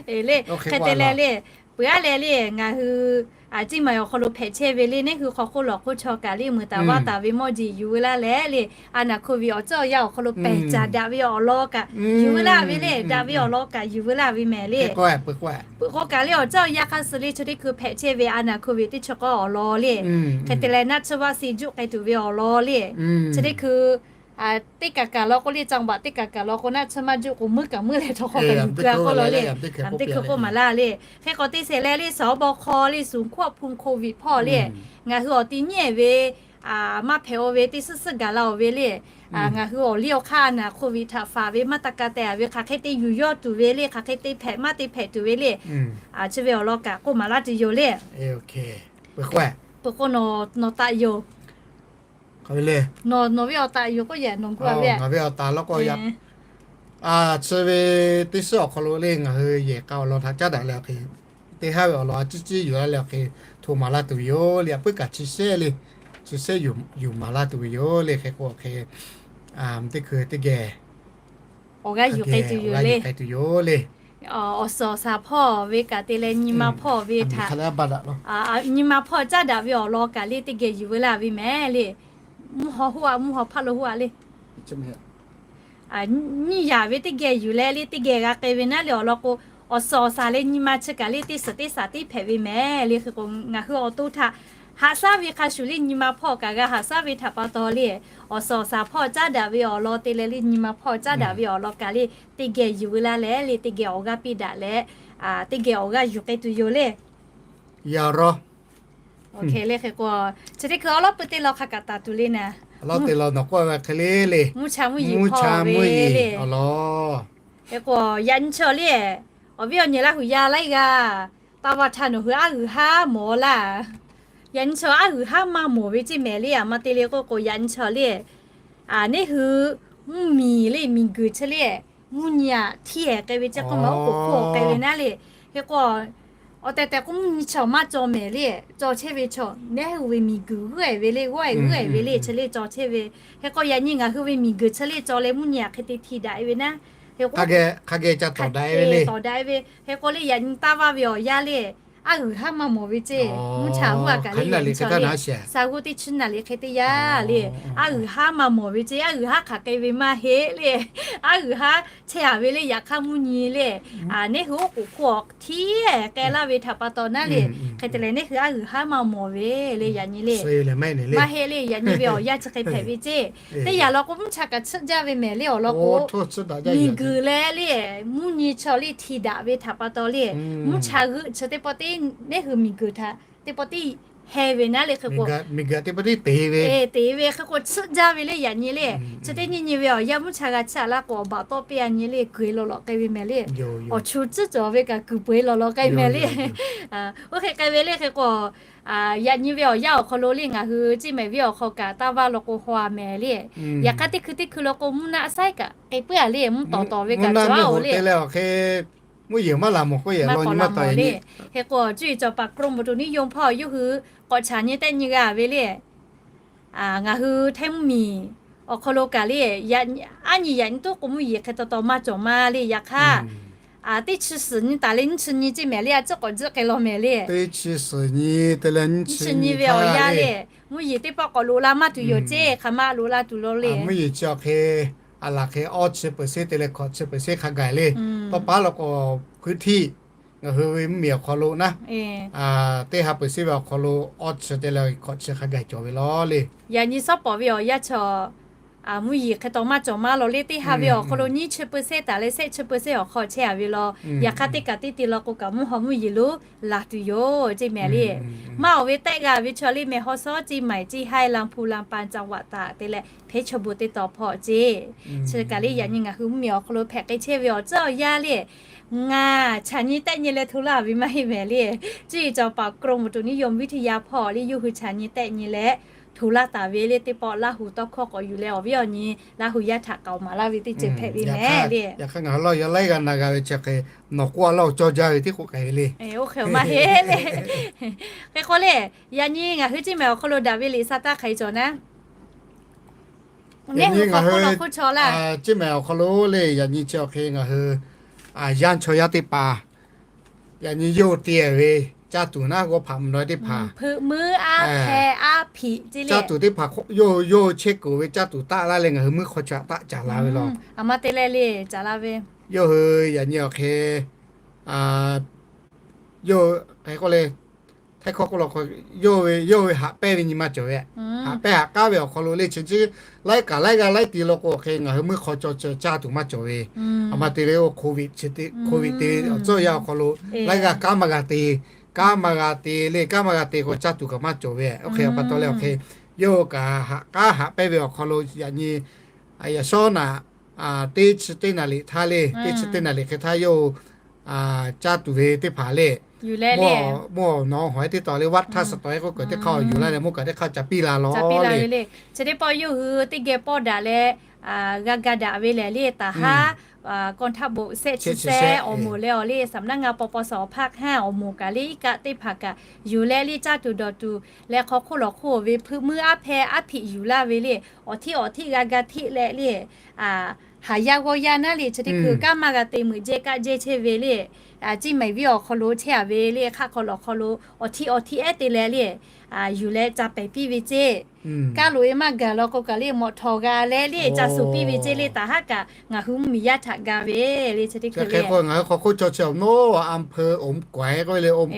ve le. Hk'e te leh le, peuˬ aˉ leh le, ngaˬ hui a ciˉ ma awˬ hk'aw lo hpehꞈ chehˇ ve le, neˇ hui hk'aw hk'oˆ lawˬ hk'oˆ chaw kaꞈ le, meuˍ taˍ vaˇ taˍ ve mawˇ jeˬ yuˬ veu laˇ leh le, a naˍ hkoˇ ve awˬ cawˇ awˬ yanˇ awˬ hk'aw lo pehˬ caˍ daꞈ ve awˬ lawn kaꞈ yuˬ veu laˇ ve le, daꞈ ve awˬ lawn kaꞈ yuˬ veu laˇ ve mehˍ le. Peuˬ k'o kaꞈ le, awˬ cawˇ awˬ yanˇ hk'aˇ suh le, chi teˇ hkui hpehꞈ chehˇ ve a naˍ hkoˇ ve teˇ chi k'awˇ awˬ lawn le, hk'e te leh naˆ tsuhˇ vaˆ si juˆ k'ai tuˬ ve awˬ lawn le, chi teˇ hkui teˇ kaˬ kaˬ law k'o le, caˇ baꞈ teˇ kaˬ kaˬ law k'o naˆ tsuhˇ maˇ juˆ k'o, meuˇ kaꞈ meuˇ leh chaw hk'aw kaꞈ yuˬ keu a k'oˆ law le. Teˇ hkui k'oˆ maˍ laˇ le. Hk'e k'o teˇ shehˍ leh le, suhˍ awˉ bawˇ hk'aw le, suhˍ hkawˇ hpu hk'oˆ viꞈ hpawˇ le, ngaˬ hui awˬ ti nyi ve maˇ hpehꞈ-aw ve teˇ suhˉ suhˉ gaˬ la-oˬ ve le. Ngaˬ hui awˬ liˇ awˬ hk'aˇ a naˍ hkoˇ viꞈ htaꞈ faˍ ve maˇ taˇ ka teh a ve hk'aˬ hk'e te yuˬ yawˇ tuˬ ve le, hk'aˬ hk'e te hpehꞈ maˇ te hpehꞈ tuˬ ve le. Chi ve awˬ lawn kaꞈ k'oˆ maˍ laˇ tuˬ yoˬ le. Peuˬ k'o, nawˬ taꞈ yoˬ. Nawˬ ve awˬ taꞈ yoˬ k'oˆ yehˬ nawˬ gu a ve, ngaˬ ve awˬ taꞈ law k'o, chi ve teˇ suhˉ awˬ hk'aw lo le ngaˬ hui yehˬ k'a awˬ lawn htaꞈ caˉ daꞈ leh awˬ hk'e, teˇ haˉ ve awˬ lawn a ciˉ ciˉ yuˬ la leh awˬ hk'e, hto maˍ laˇ tuˬ ve yoˬ le. A puiˉ kaꞈ chi shehˆ le, chi shehˆ yuˬ maˍ laˇ tuˬ ve yoˬ le. Hk'e k'o awˬ hk'e, teˇ hkui teˇ geh awˬ g'aˇ yuˬ k'ai tuˬ yoˬ le. Awˬ suhˍ awˬ shaˍ hpawˇ ve kaꞈ te leh nyi ma hpawˇ ve htaꞈ, nyi ma hpawˇ caˉ daꞈ ve awˬ lawn kaꞈ le teˇ geh yuˬ veu laˇ ve mehˍ le. Mvuhˇ haw hoˆ a, mvuhˇ haw hpaˇ lo hoˆ a le. Nyiˇ yaꞈ ve teˇ geh yuˬ leh le teˇ geh g'a k'ai ve naˉ le. Awˬ lawn k'o, awˬ suhˍ awˬ shaˍ leh nyi ma chi kaꞈ le teˇ suhˍ teˇ shaˍ teˇ hpehꞈ ve mehˍ le. Hk'e k'o ngaˬ hui awˬ to htaꞈ haꞈ shaˉ ve hk'a shuˍ le nyi ma hpawˇ kaꞈ g'a haꞈ shaˉ ve htaꞈ pa taw le, awˬ suhˍ awˬ shaˍ hpawˇ caˉ daꞈ ve awˬ lawn te leh le nyi ma hpawˇ caˉ daꞈ ve awˬ lawn kaꞈ le teˇ geh yuˬ veu laˇ leh le teˇ geh awˬ g'aˇ piˇ daꞈ leh, teˇ geh awˬ g'aˇ yuˬ k'ai tuˬ yoˬ le. Yaꞈ rawˇ. Hk'e le hk'e k'o, chi teˇ hkui awˉ lawˉ pui teˇ law hk'a kaꞈ taˍ tuˬ le naˍ. Awˉ lawˉ te law nawˬ k'oˆ ve hk'e le le, mvuhˇ cha mvuhˇ yeˬ hpawˇ ve le awˬ lawn. Hk'e k'o yaꞈ nyi chaw le, awˬ viˉ awˬ nyi Laˇ huˍ yaˇ laiˉ g'aˇ, taˇ vaˇ htaˇ nawˬ hui aˉ g'uiˬ haˉ mawˬ laˇ. Yaꞈ nyi chaw aˉ g'uiˬ haˉ maˇ mawˬ ve ceˇ mehˍ le. A ma te le k'oˆ k'o yaꞈ nyi chaw le, neˇ hui mvuhˇ miˬ le miˬ guiˬ chi le, mvuhˇ nyi aꞈ htiˇ ehˍ k'ai ve ceˇ k'oˆ ma oˉ k'oˍ hk'oˆ k'ai ve naˉ le. Hk'e k'o, awˬ tehˬ tehˬ k'o mvuhˇ nyi chaw maˇ caw mehˍ le, caw chehˇ ve chaw nehˉ hui ve miˬ guiˬ g'uˇ ehˍ ve le, g'uˇ ehˍ g'uˇ ehˍ ve le, chi le caw chehˇ ve. Hk'e k'o yaꞈ nyi ngaˬ hui ve miˬ guiˬ chi le caw leh mvuhˇ nyi aꞈ hk'e te htiˇ daꞈ e ve naˉ. Hk'e k'o hk'a geh caˇ tawˍ daꞈ e ve le, tawˍ daꞈ e ve. Hk'e k'o le yaꞈ nyi taˇ vaˇ ve awˬ yanˇ le, aˉ g'uiˬ haˉ maˇ mawˬ ve ceˇ. Mvuhˇ cha mvuhˇ aꞈ kaꞈ le yaꞈ nyi chaw le, sa g'uˇ teˇ chi naˍ liꞈ hk'e teˇ yanˇ le, aˉ g'uiˬ haˉ maˇ mawˬ ve ceˇ. Aˉ g'uiˬ haˉ hk'aˬ k'ai ve maˇ heˆ le. Aˉ g'uiˬ haˉ chehˇ a ve le yaꞈ hk'aˇ mvuhˇ nyi le, neˇ hui oˉ k'oˍ hk'oˆ htiˇ ehˍ k'ai laˇ ve htaꞈ pa taw naˉ le. Hk'e te leh neˇ hui aˉ g'uiˬ haˉ maˇ mawˬ ve le yaꞈ nyi le. Maˇ heˆ le yaꞈ nyi ve awˬ yanˇ chi hk'e hpehꞈ ve ceˇ. Teˇ yanˇ law k'o mvuhˇ cha kaꞈ chiˆ jaˇ ve mehˍ le awˬ lawn k'o, miˬ guiˬ leh le, mvuhˇ nyi chaw le htiˇ daꞈ ve htaꞈ pa taw le, mvuhˇ cha g'euˆ chi teˇ pawˆ teˇ, neˇ hui miˬ guiˬ htaꞈ teˇ pawˆ teˇ heh ve naˉ le. Hk'e k'o miˬ guiˬ teˇ pawˆ teˇ te ve, te ve hk'e k'o chiˆ jaˇ ve le yaꞈ nyi le. Chi teˇ nyi nyi ve awˬ yanˇ mvuhˇ cha g'a chiˆ a laˇ k'o awˬ baˬ tawˆ piˇ a nyi le, guiˬ lawˬ lawˬ k'ai ve mehˍ le. Awˬ chu ciˉ cawˬ ve kaꞈ kuiˬ peu eˬ lawˬ lawˬ k'ai mehˍ le. Oˇ hk'e k'ai ve le hk'e k'o, yaꞈ nyi ve awˬ yanˇ awˬ hk'aw lo le ngaˬ hui ceˇ mehˍ viˉ awˬ hk'aw kaꞈ taˇ vaˇ law k'o haw a mehˍ le. Yaꞈ hk'aˇ teˇ hkui teˇ hkui law k'o mvuhˇ naˆ saiˉ kaꞈ k'ai puiˉ a le, mvuhˇ tawˍ tawˍ ve kaꞈ cawˬ a le. Mvuhˇ yeˬ maˇ laˬ mawˬ k'oˆ yehˬ law nyi maˇ taw yaꞈ nyi le. Hk'e k'o, cuˇ yiˍ cawˬ paˍ กรมอุตุนิยม hpawˇ yawˇ hui k'awꞈ chaꞈ nyi tehˆ nyi g'a ve le. Ngaˬ hui hteˇ mvuhˇ miˬ awˬ hk'aw lo kaꞈ le, aˉ nyi yaꞈ nyi tuˉ k'o mvuhˇ yeˬ hk'e taw taw maˇ cawˬ ma le. Yaꞈ hk'aˇ, teˇ chi suhˍ nyi taˍ leh nyiˇ chi nyi ceˇ mehˍ le, a ciˉ k'awꞈ jiˆ k'ai law mehˍ le. Nyiˇ chi nyi ve awˬ yanˇ le, mvuhˇ yeˬ teˇ pawˆ k'awꞈ loꞈ la maˇ tuˬ yoˬ ceˇ, hk'aˬ ma loꞈ la tuˬ law le. Mvuhˇ yeˬ chi awˬ hk'e, a laˬ hk'e awˇ chi เปอร์เซ็นต์ te leh hkawꞈ chi เปอร์เซ็นต์ hk'a gaˬ le. Tawˇ paˉ law k'o, พื้นที่ ngaˬ hui ve mvuhˇ miˬ awˬ hk'aw lo naˉ, teˇ ha เปอร์เซ็นต์ ve awˬ hk'aw lo awˇ chi te leh hkawꞈ chi hk'a gaˬ cawˬ ve law le. Yaꞈ nyi shawˉ pawˍ ve awˬ yanˇ chi mvuhˇ yeˬ hk'e taw maˇ cawˬ ma law le. Teˇ ha ve awˬ hk'aw lo nyiˇ chi เปอร์เซ็นต์ taˍ leh shehˆ chi เปอร์เซ็นต์ awˬ hk'aw chehˇ a ve law. Yaꞈ hk'aˇ teˇ kaꞈ teˇ te law k'o kaꞈ mvuhˇ haw mvuhˇ yeˬ lo laˬ tuˬ yoˬ ceˇ mehˍ le. Maˇ awˬ ve tehˆ g'a ve chaw le mehˍ, แม่ฮ่องสอน ceˇ, เชียงใหม่ ceˇ, เชียงราย ลำพูน ลำปาง จังหวัดตาก te leh เพชรบูรณ์ teˇ taw hpawˇ ceˇ. Chi kaꞈ le yaꞈ nyi ngaˬ hui mvuhˇ miˬ awˬ hk'aw lo hpehꞈ k'ai chehˇ ve awˬ tcuhˉ awˬ yanˇ le. Ngaˬ chaꞈ nyi tehˆ nyi leh hto laˇ ve maˇ heˆ mehˍ le. Cuˇ yiˍ cawˬ paˍ กรมอุตุนิยมวิทยา hpawˇ le yawˇ hui chaꞈ nyi tehˆ nyi leh hto laˇ taˍ ve le. Teˇ pawˆ Laˇ huˍ tawˇ hkawˇ k'awꞈ yuˬ leh awˬ viˉ awˬ nyi Laˇ huˍ yaˇ htaꞈ k'aoˍ maˍ laˇ ve teˇ ceuˬ hpehꞈ ve mehˍ le. Yaꞈ hk'aˇ ngaˬ hui Laˇ huˍ yaˇ laiˉ g'aˇ na g'a ve chi hk'e nawˬ k'oˆ a Laˇ huˍ cawˇ jaˇ ve teˇ k'oˆ k'ai ve le. Oˇ hk'e maˇ heˆ le. Hk'e k'o le, yaꞈ nyi ngaˬ hui ceˇ mehˍ awˬ hk'aw lo daꞈ ve liꞈ sa taˇ hk'aiˍ cawˬ naˉ. Yaꞈ nyi ngaˬ hui ceˇ mehˍ awˬ hk'aw lo le, yaꞈ nyi chi awˬ hk'e ngaˬ hui yanˇ chaw yaˇ teˇ hpaˍ, yaꞈ nyi yawˇ hui te ve caˇ tuˬ naˉ g'awˇ hpaꞈ mvuhˇ naw teˇ hpaˍ, caˇ tuˬ teˇ hpaˍ yawˇ hui yawˇ hui chehˇ kuiˬ ve caˇ tuˬ taˆ laˇ leh ngaˬ hui muiˉ hk'aw chaꞈ taˆ caˍ la ve law. Yawˇ hui yaꞈ nyi awˬ hk'e yawˇ hui hk'e k'oˆ le, htaiˇ hkawˇ k'oˆ la k'o, yawˇ ve yawˇ ve haꞈ pehnˇ ve nyi maˇ cawˬ ve, haꞈ pehnˇ haꞈ k'aˉ ve awˬ hk'aw lo le chi chi laiˉ kaꞈ laiˉ g'aˇ laiˉ ti law k'o hk'e ngaˬ hui muiˉ hk'aw chaw caˇ tuˬ maˇ cawˬ ve. A ma te le, oˇ COVID te ve awˬ tcuhˉ awˬ yanˇ awˬ hk'aw lo laiˉ g'aˇ kanˉ maˇ g'a te, kanˉ maˇ g'a te le, kanˉ maˇ g'a te k'o caˇ tuˬ kaꞈ maˇ cawˬ ve. Oˇ hk'e a pa taw leh awˬ hk'e yawˇ hui kaꞈ haꞈ k'aˉ haꞈ pehnˇ ve awˬ hk'aw lo yaꞈ nyi yaꞈ shawˉ naꞈ teˇ chi teˇ naˍ riˍ htaˇ le, teˇ chi teˇ naˍ riˍ hk'e htaˇ yawˇ hui caˇ tuˬ ve teˇ hpaˍ le, mvuhˇ awˬ nawˬ hawˬ e teˇ taw le, วัดท่าสะตอย k'oˆ kaꞈ teˇ hk'aˇ yuˬ laˇ leh mvuhˇ kaꞈ teˇ hk'aˇ ca piˇ la law le. Chi teˇ pawˆ yawˇ hui teˇ geh pawˆ daꞈ leh g'a ga daꞈ ve lehˬ le, taˍ haˉ กองทัพบก shehˆ chi shehˆ awˬ moˍ leh awˬ le, สำนักงาน ปปส ภาคห้า awˬ moˍ kaꞈ le, iˉ kaˆ teˇ hpaˍ kaꞈ yuˬ leh le caˇ tuˬ dawˬ tuˬ leh hk'aw hk'oˆ lawˬ hk'oˆ ve hpeuꞈ muiˉ aˉ hpehˇ aˉ hpiꞈ yuˬ laˇ ve le. Awˬ htiˇ awˬ htiˇ g'a ga htiˆ leh le, haˍ yaˇ g'awˇ yaˇ naˉ le chi teˇ hkui kanˉ maˇ g'a te meuꞈ jehˇ kaˆ jehˇ chehˇ ve le. Ceˇ mehˍ viˉ awˬ hk'aw lo chehˇ a ve le, hk'aˆ hk'aw lawˬ hk'aw lo awˬ htiˇ awˬ htiˇ ehˉ te leh le, yuˬ leh ca pehˍ piˇ ve ceˇ. Kaˇ loꞈ e maˇ gaˬ law k'o kaꞈ le, mawꞈ htawˍ g'a leh le ca suˍ piˇ ve ceˇ le. Taˍ haˉ kaꞈ ngaˬ hui mvuhˇ miˬ yaˇ htaꞈ ga ve le chi teˇ hkui le. Hk'e k'o ngaˬ hui hk'aw hk'oˆ chaw chi awˬ nawˉ อำเภออมก๋อย k'oˆ ve le, อม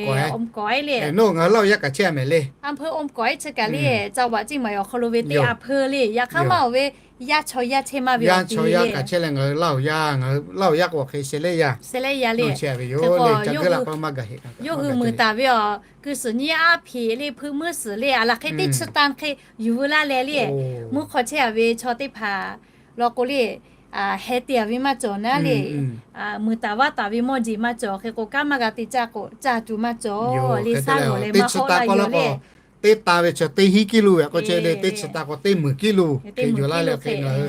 ก๋อย le. Nawˬ ngaˬ hui Laˇ huˍ yaˇ kaꞈ chehˇ a mehˍ le. อำเภออมก๋อย chi kaꞈ le, จังหวัดเชียงใหม่ awˬ hk'aw lo ve teˇ a hpeu le. Yaꞈ hk'aˇ maˇ awˬ ve yaˇ chaw yaˇ chehˇ maˇ ve, yaˇ chaw yaˇ kaꞈ chehˇ leh ngaˬ hui Laˇ huˍ yaˇ, ngaˬ hui Laˇ huˍ yaˇ k'o hk'e sheh lehˇ yaˇ, sheh lehˇ yaˇ le. Yawˇ hui mui taˍ ve awˬ kuiˬ suhˍ nyiˇ aˉ hpeꞈ le hpeuꞈ muiˉ suhˍ le, a laˬ hk'e teˇ chi tan hk'e yuˬ veu laˇ leh le, muiˉ hk'aw chehˇ a ve chaw teˇ hpaˍ law k'o le, heh te a ve maˇ cawˬ naˉ le, mui taˍ vaˇ taˍ ve mawˇ jeˬ maˇ cawˬ. Hk'e k'o kanˉ maˇ g'a te caˇ k'o caˇ tuˬ maˇ cawˬ le. Saˉ g'awˬ leh maˇ hawˆ la yoˬ le. Teˇ chi ta k'o teˇ hiˉ กิโล ve k'o chehˇ le, teˇ chi ta k'o teˇ meunˍ กิโล hk'e yuˬ laˇ leh hk'e ngaˬ hui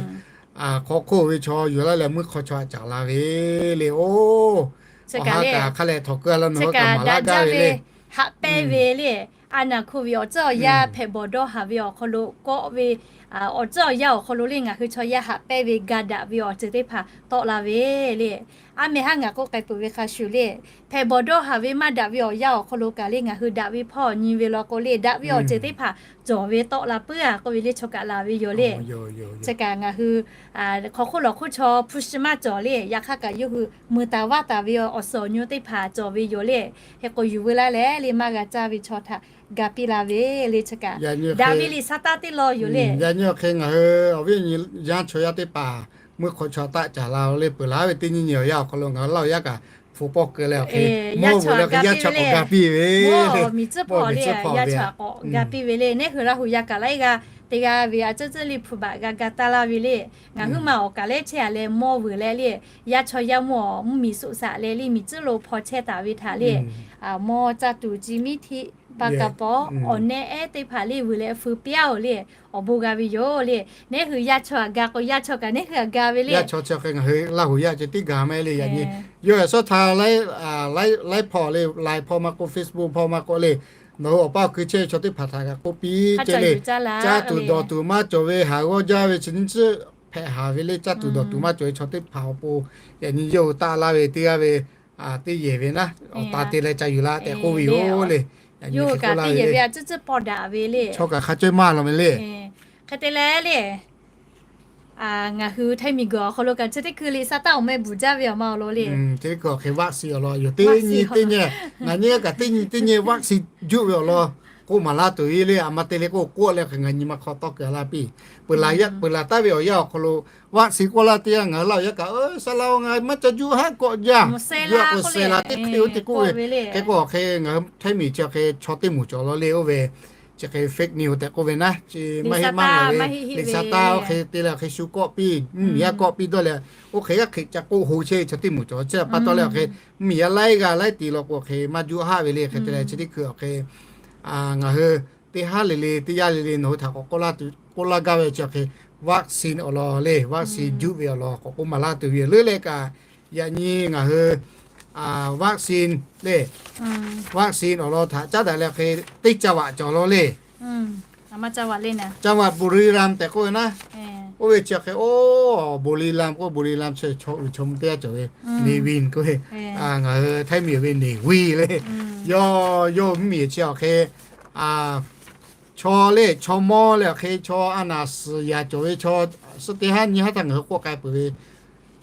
hk'aw hk'oˆ ve chaw yuˬ laˇ leh muiˉ hk'aw chaw htaꞈ caˍ la ve le. Oˇ, a ha kaꞈ hk'a leh htawnˍ keu a la nawˬ hui kaꞈ maˍ laˇ gaˇ ve le. Haꞈ pehnˇ ve le, a naˬ hk'oˆ ve awˬ tcuhˉ awˬ yanˇ hpehꞈ bawˬ dawˇ haˍ ve awˬ hk'aw lo kawˆ ve, awˬ tcuhˉ awˬ yanˇ awˬ hk'aw lo le ngaˬ hui chaw yaˇ haꞈ pehnˇ ve ga daꞈ ve awˬ ceuˬ teˇ hpaˍ tawˆ la ve le. A mehˍ haˉ ngaˬ k'oˆ k'ai peuˬ ve hk'a shuˍ le, hpehꞈ bawˬ dawˇ haˍ ve maˇ daꞈ ve awˬ yanˇ awˬ hk'aw lo kaꞈ le ngaˬ hui daꞈ ve hpawˇ nyi ve law k'o le, daꞈ ve awˬ ceuˬ teˇ hpaˍ cawˬ ve tawˆ la puiˉ a k'oˆ ve le chaw kaꞈ la ve yoˬ le. Chi kaꞈ ngaˬ hui hk'aw hk'oˆ lawˬ hk'oˆ chaw hpu shi maˇ cawˬ le. Yaꞈ hk'aˇ kaꞈ yawˇ hui mui taˍ vaˇ taˍ ve awˬ suhˍ awˬ nyi teˇ hpaˍ cawˬ ve yoˬ le. Hk'e k'o yuˬ veu laˇ leh le maˇ g'a caˇ ve chaw htaꞈ ga piˇ la ve le. Chi kaꞈ daꞈ ve liꞈ sa taˇ teˇ law yoˬ le. Yaꞈ nyi awˬ hk'e ngaˬ hui awˬ viˉ awˬ nyi yaˇ chaw yaˇ teˇ hpaˍ muiˉ hk'aw chaw taˆ caˍ la le. Peuˬ laˬ ve teˇ nyi nyi awˬ yanˇ awˬ hk'aw lo ngaˬ hui Laˇ huˍ yaˇ kaꞈ hpu pawˆ keu leh awˬ hk'e mawˇ vuiˬ leh hk'e yaˇ chaw k'awꞈ ga piˇ ve le. Miˬ tcuhˉ hpawˇ le yaˇ chaw k'awꞈ ga piˇ ve le. Neˇ hui Laˇ huˍ yaˇ kaꞈ laiˉ g'aˇ teˇ g'aˇ ve a cuhˇ cuhˇ le hpu baꞈ g'a ga taˇ laˇ ve le. Ngaˬ huiˉ ma awˬ kaˬ lehˉ chehˇ a leh mawˇ vuiˬ leh le, yaˇ chaw yaˇ mvuhˇ awˬ mvuhˇ miˬ suˆ saꞈ leh le, miˬ tcuhˉ lo hpaw chehˇ taˍ ve htaꞈ le, mawˇ caˇ tuˬ ci miˉ htiˆ Pa kaˍ pawˬ awˬ nehˇ ehˉ teˇ hpaˍ le vuiˬ leh feu piaˉ-oˬ le, awˬ bon g'a ve yoˬ le. Neˉ hui yaˇ chaw aꞈ ga k'o, yaˇ chaw kaꞈ neˉ hui aꞈ ga ve le. Yaˇ chaw chi hk'e ngaˬ hui Laˇ huˍ yaˇ ceh tiˉ gaˬ maˇ heˆ le. Yaꞈ nyi yawˇ hui shawˉ htaˇ laiˉ hpawˇ le, Line hpawˇ maˇ k'oˆ, Facebook hpawˇ maˇ k'oˆ le, nawˬ hui awˬ paˇ awˬ kui chehˇ ve chaw teˇ hpaˍ htaꞈ kaꞈ k'oˆ piˇ ceh le. Caˇ tuˬ dawˬ tuˬ maˇ cawˬ ve haˍ g'awˇ jaˇ ve chi nyiˇ chiˉ hpehꞈ haˍ ve le. Caˇ tuˬ dawˬ tuˬ maˇ cawˬ ve chaw teˇ hpaˍ awˬ pon yaꞈ nyi yawˇ hui taˆ laˇ ve teˇ g'aˇ ve teˇ yehˬ ve naˉ awˬ ta te leh ca yuˬ la tehꞈ k'oˆ ve yoˬ le. Yaꞈ nyi hk'e k'oˆ laˇ ve le, chaw kaꞈ hk'a cawˇ maˇ law meh le. Hk'e te leh le, ngaˬ hui Htaiˇ miˬguiˬ awˬ hk'aw lo kaꞈ chi teˇ hkui Liꞈ sha taˇ awˬ meh bvuhˬ jaˇ ve awˬ ma awˬ lawn le. Chi teˇ hkui awˬ hk'e vaccine awˬ lawn yoˬ. Teˇ nyi teˇ nyi, ngaˬ nyi kaꞈ teˇ nyi teˇ nyi vaccine juˆ ve awˬ lawn k'oˆ maˍ laˇ tuˬ ve le. A ma te le k'oˆ k'oˆ leh hk'e ngaˬ nyi ma hk'aw tawˇ keu laˇ piˇ. Peuˬ laˬ taˍ ve awˬ yanˇ awˬ hk'aw lo vaccine k'oˆ laˇ teˇ yanˇ ngaˬ hui Laˇ huˍ yaˇ kaꞈ, Saˍ laꞈ-oˬ, ngaˬ maˇ ca juˆ haˉ k'awꞈ jaˇ, juˆ k'o sehˍ laꞈ teˇ hk'e oˇ te k'oˆ ve. Hk'e k'o awˬ hk'e ngaˬ hui Htaiˇ miˬ chi awˬ hk'e chaw teˇ moˍ cawˬ law le oˇ ve chi hk'e fake news tehꞈ k'oˆ ve naˉ, chi maˇ heˆ maˇ laˬ ve. Liꞈ sha taˇ oˇ hk'e te leh awˬ hk'e shu kawˆ piˇ, yaˇ kawˆ piˇ dawˇ leh, oˇ hk'e g'aˇ hk'e ca k'oˆ ho chehˇ ve chaw teˇ moˍ cawˬ chi pa taw leh awˬ hk'e, mvuhˇmiˬ yaˇ laiˉ g'aˇ laiˉ ti law k'o awˬ hk'e maˇ juˆ haˆ ve le. Hk'e te leh chi teˇ hkui awˬ hk'e ngaˬ hui teˇ haˉ le le teˇ yanˇ le le nawˬ hui htaꞈ k'awꞈ k'oˆ laˇ gaˇ ve chi awˬ hk'e vaccine awˬ lawn le, vaccine juˆ ve awˬ lawn k'awꞈ k'oˆ maˍ laˇ tuˬ ve yoˬ. Leuˉ leh kaꞈ yaꞈ nyi ngaˬ hui vaccine le, vaccine awˬ lawn htaꞈ caˉ daꞈ leh awˬ hk'e teˇ ca vaꞈ cawˬ law le. Ca vaꞈ Buriram tehꞈ k'oˆ ve naˉ, oˇ ve chi awˬ hk'e, oˇ Buriram k'oˆ, Buriram chi chaw uiˍ chaw mvuh teˇ g'aˇ cawˬ ve, Navin k'oˆ ve, ngaˬ hui Htaiˇ miˬ ve Navin le. Yawˇ yawˇ mvuhˇmiˬ chi awˬ hk'e chaw le chaw mawˇ leh awˬ hk'e chaw a naˍ suhˍ yaˍ cawˬ ve chaw, suhˉ teˇ haˉ nyiˇ haˉ htaˇ ngaˬ hui k'oˆ k'ai peuˬ ve,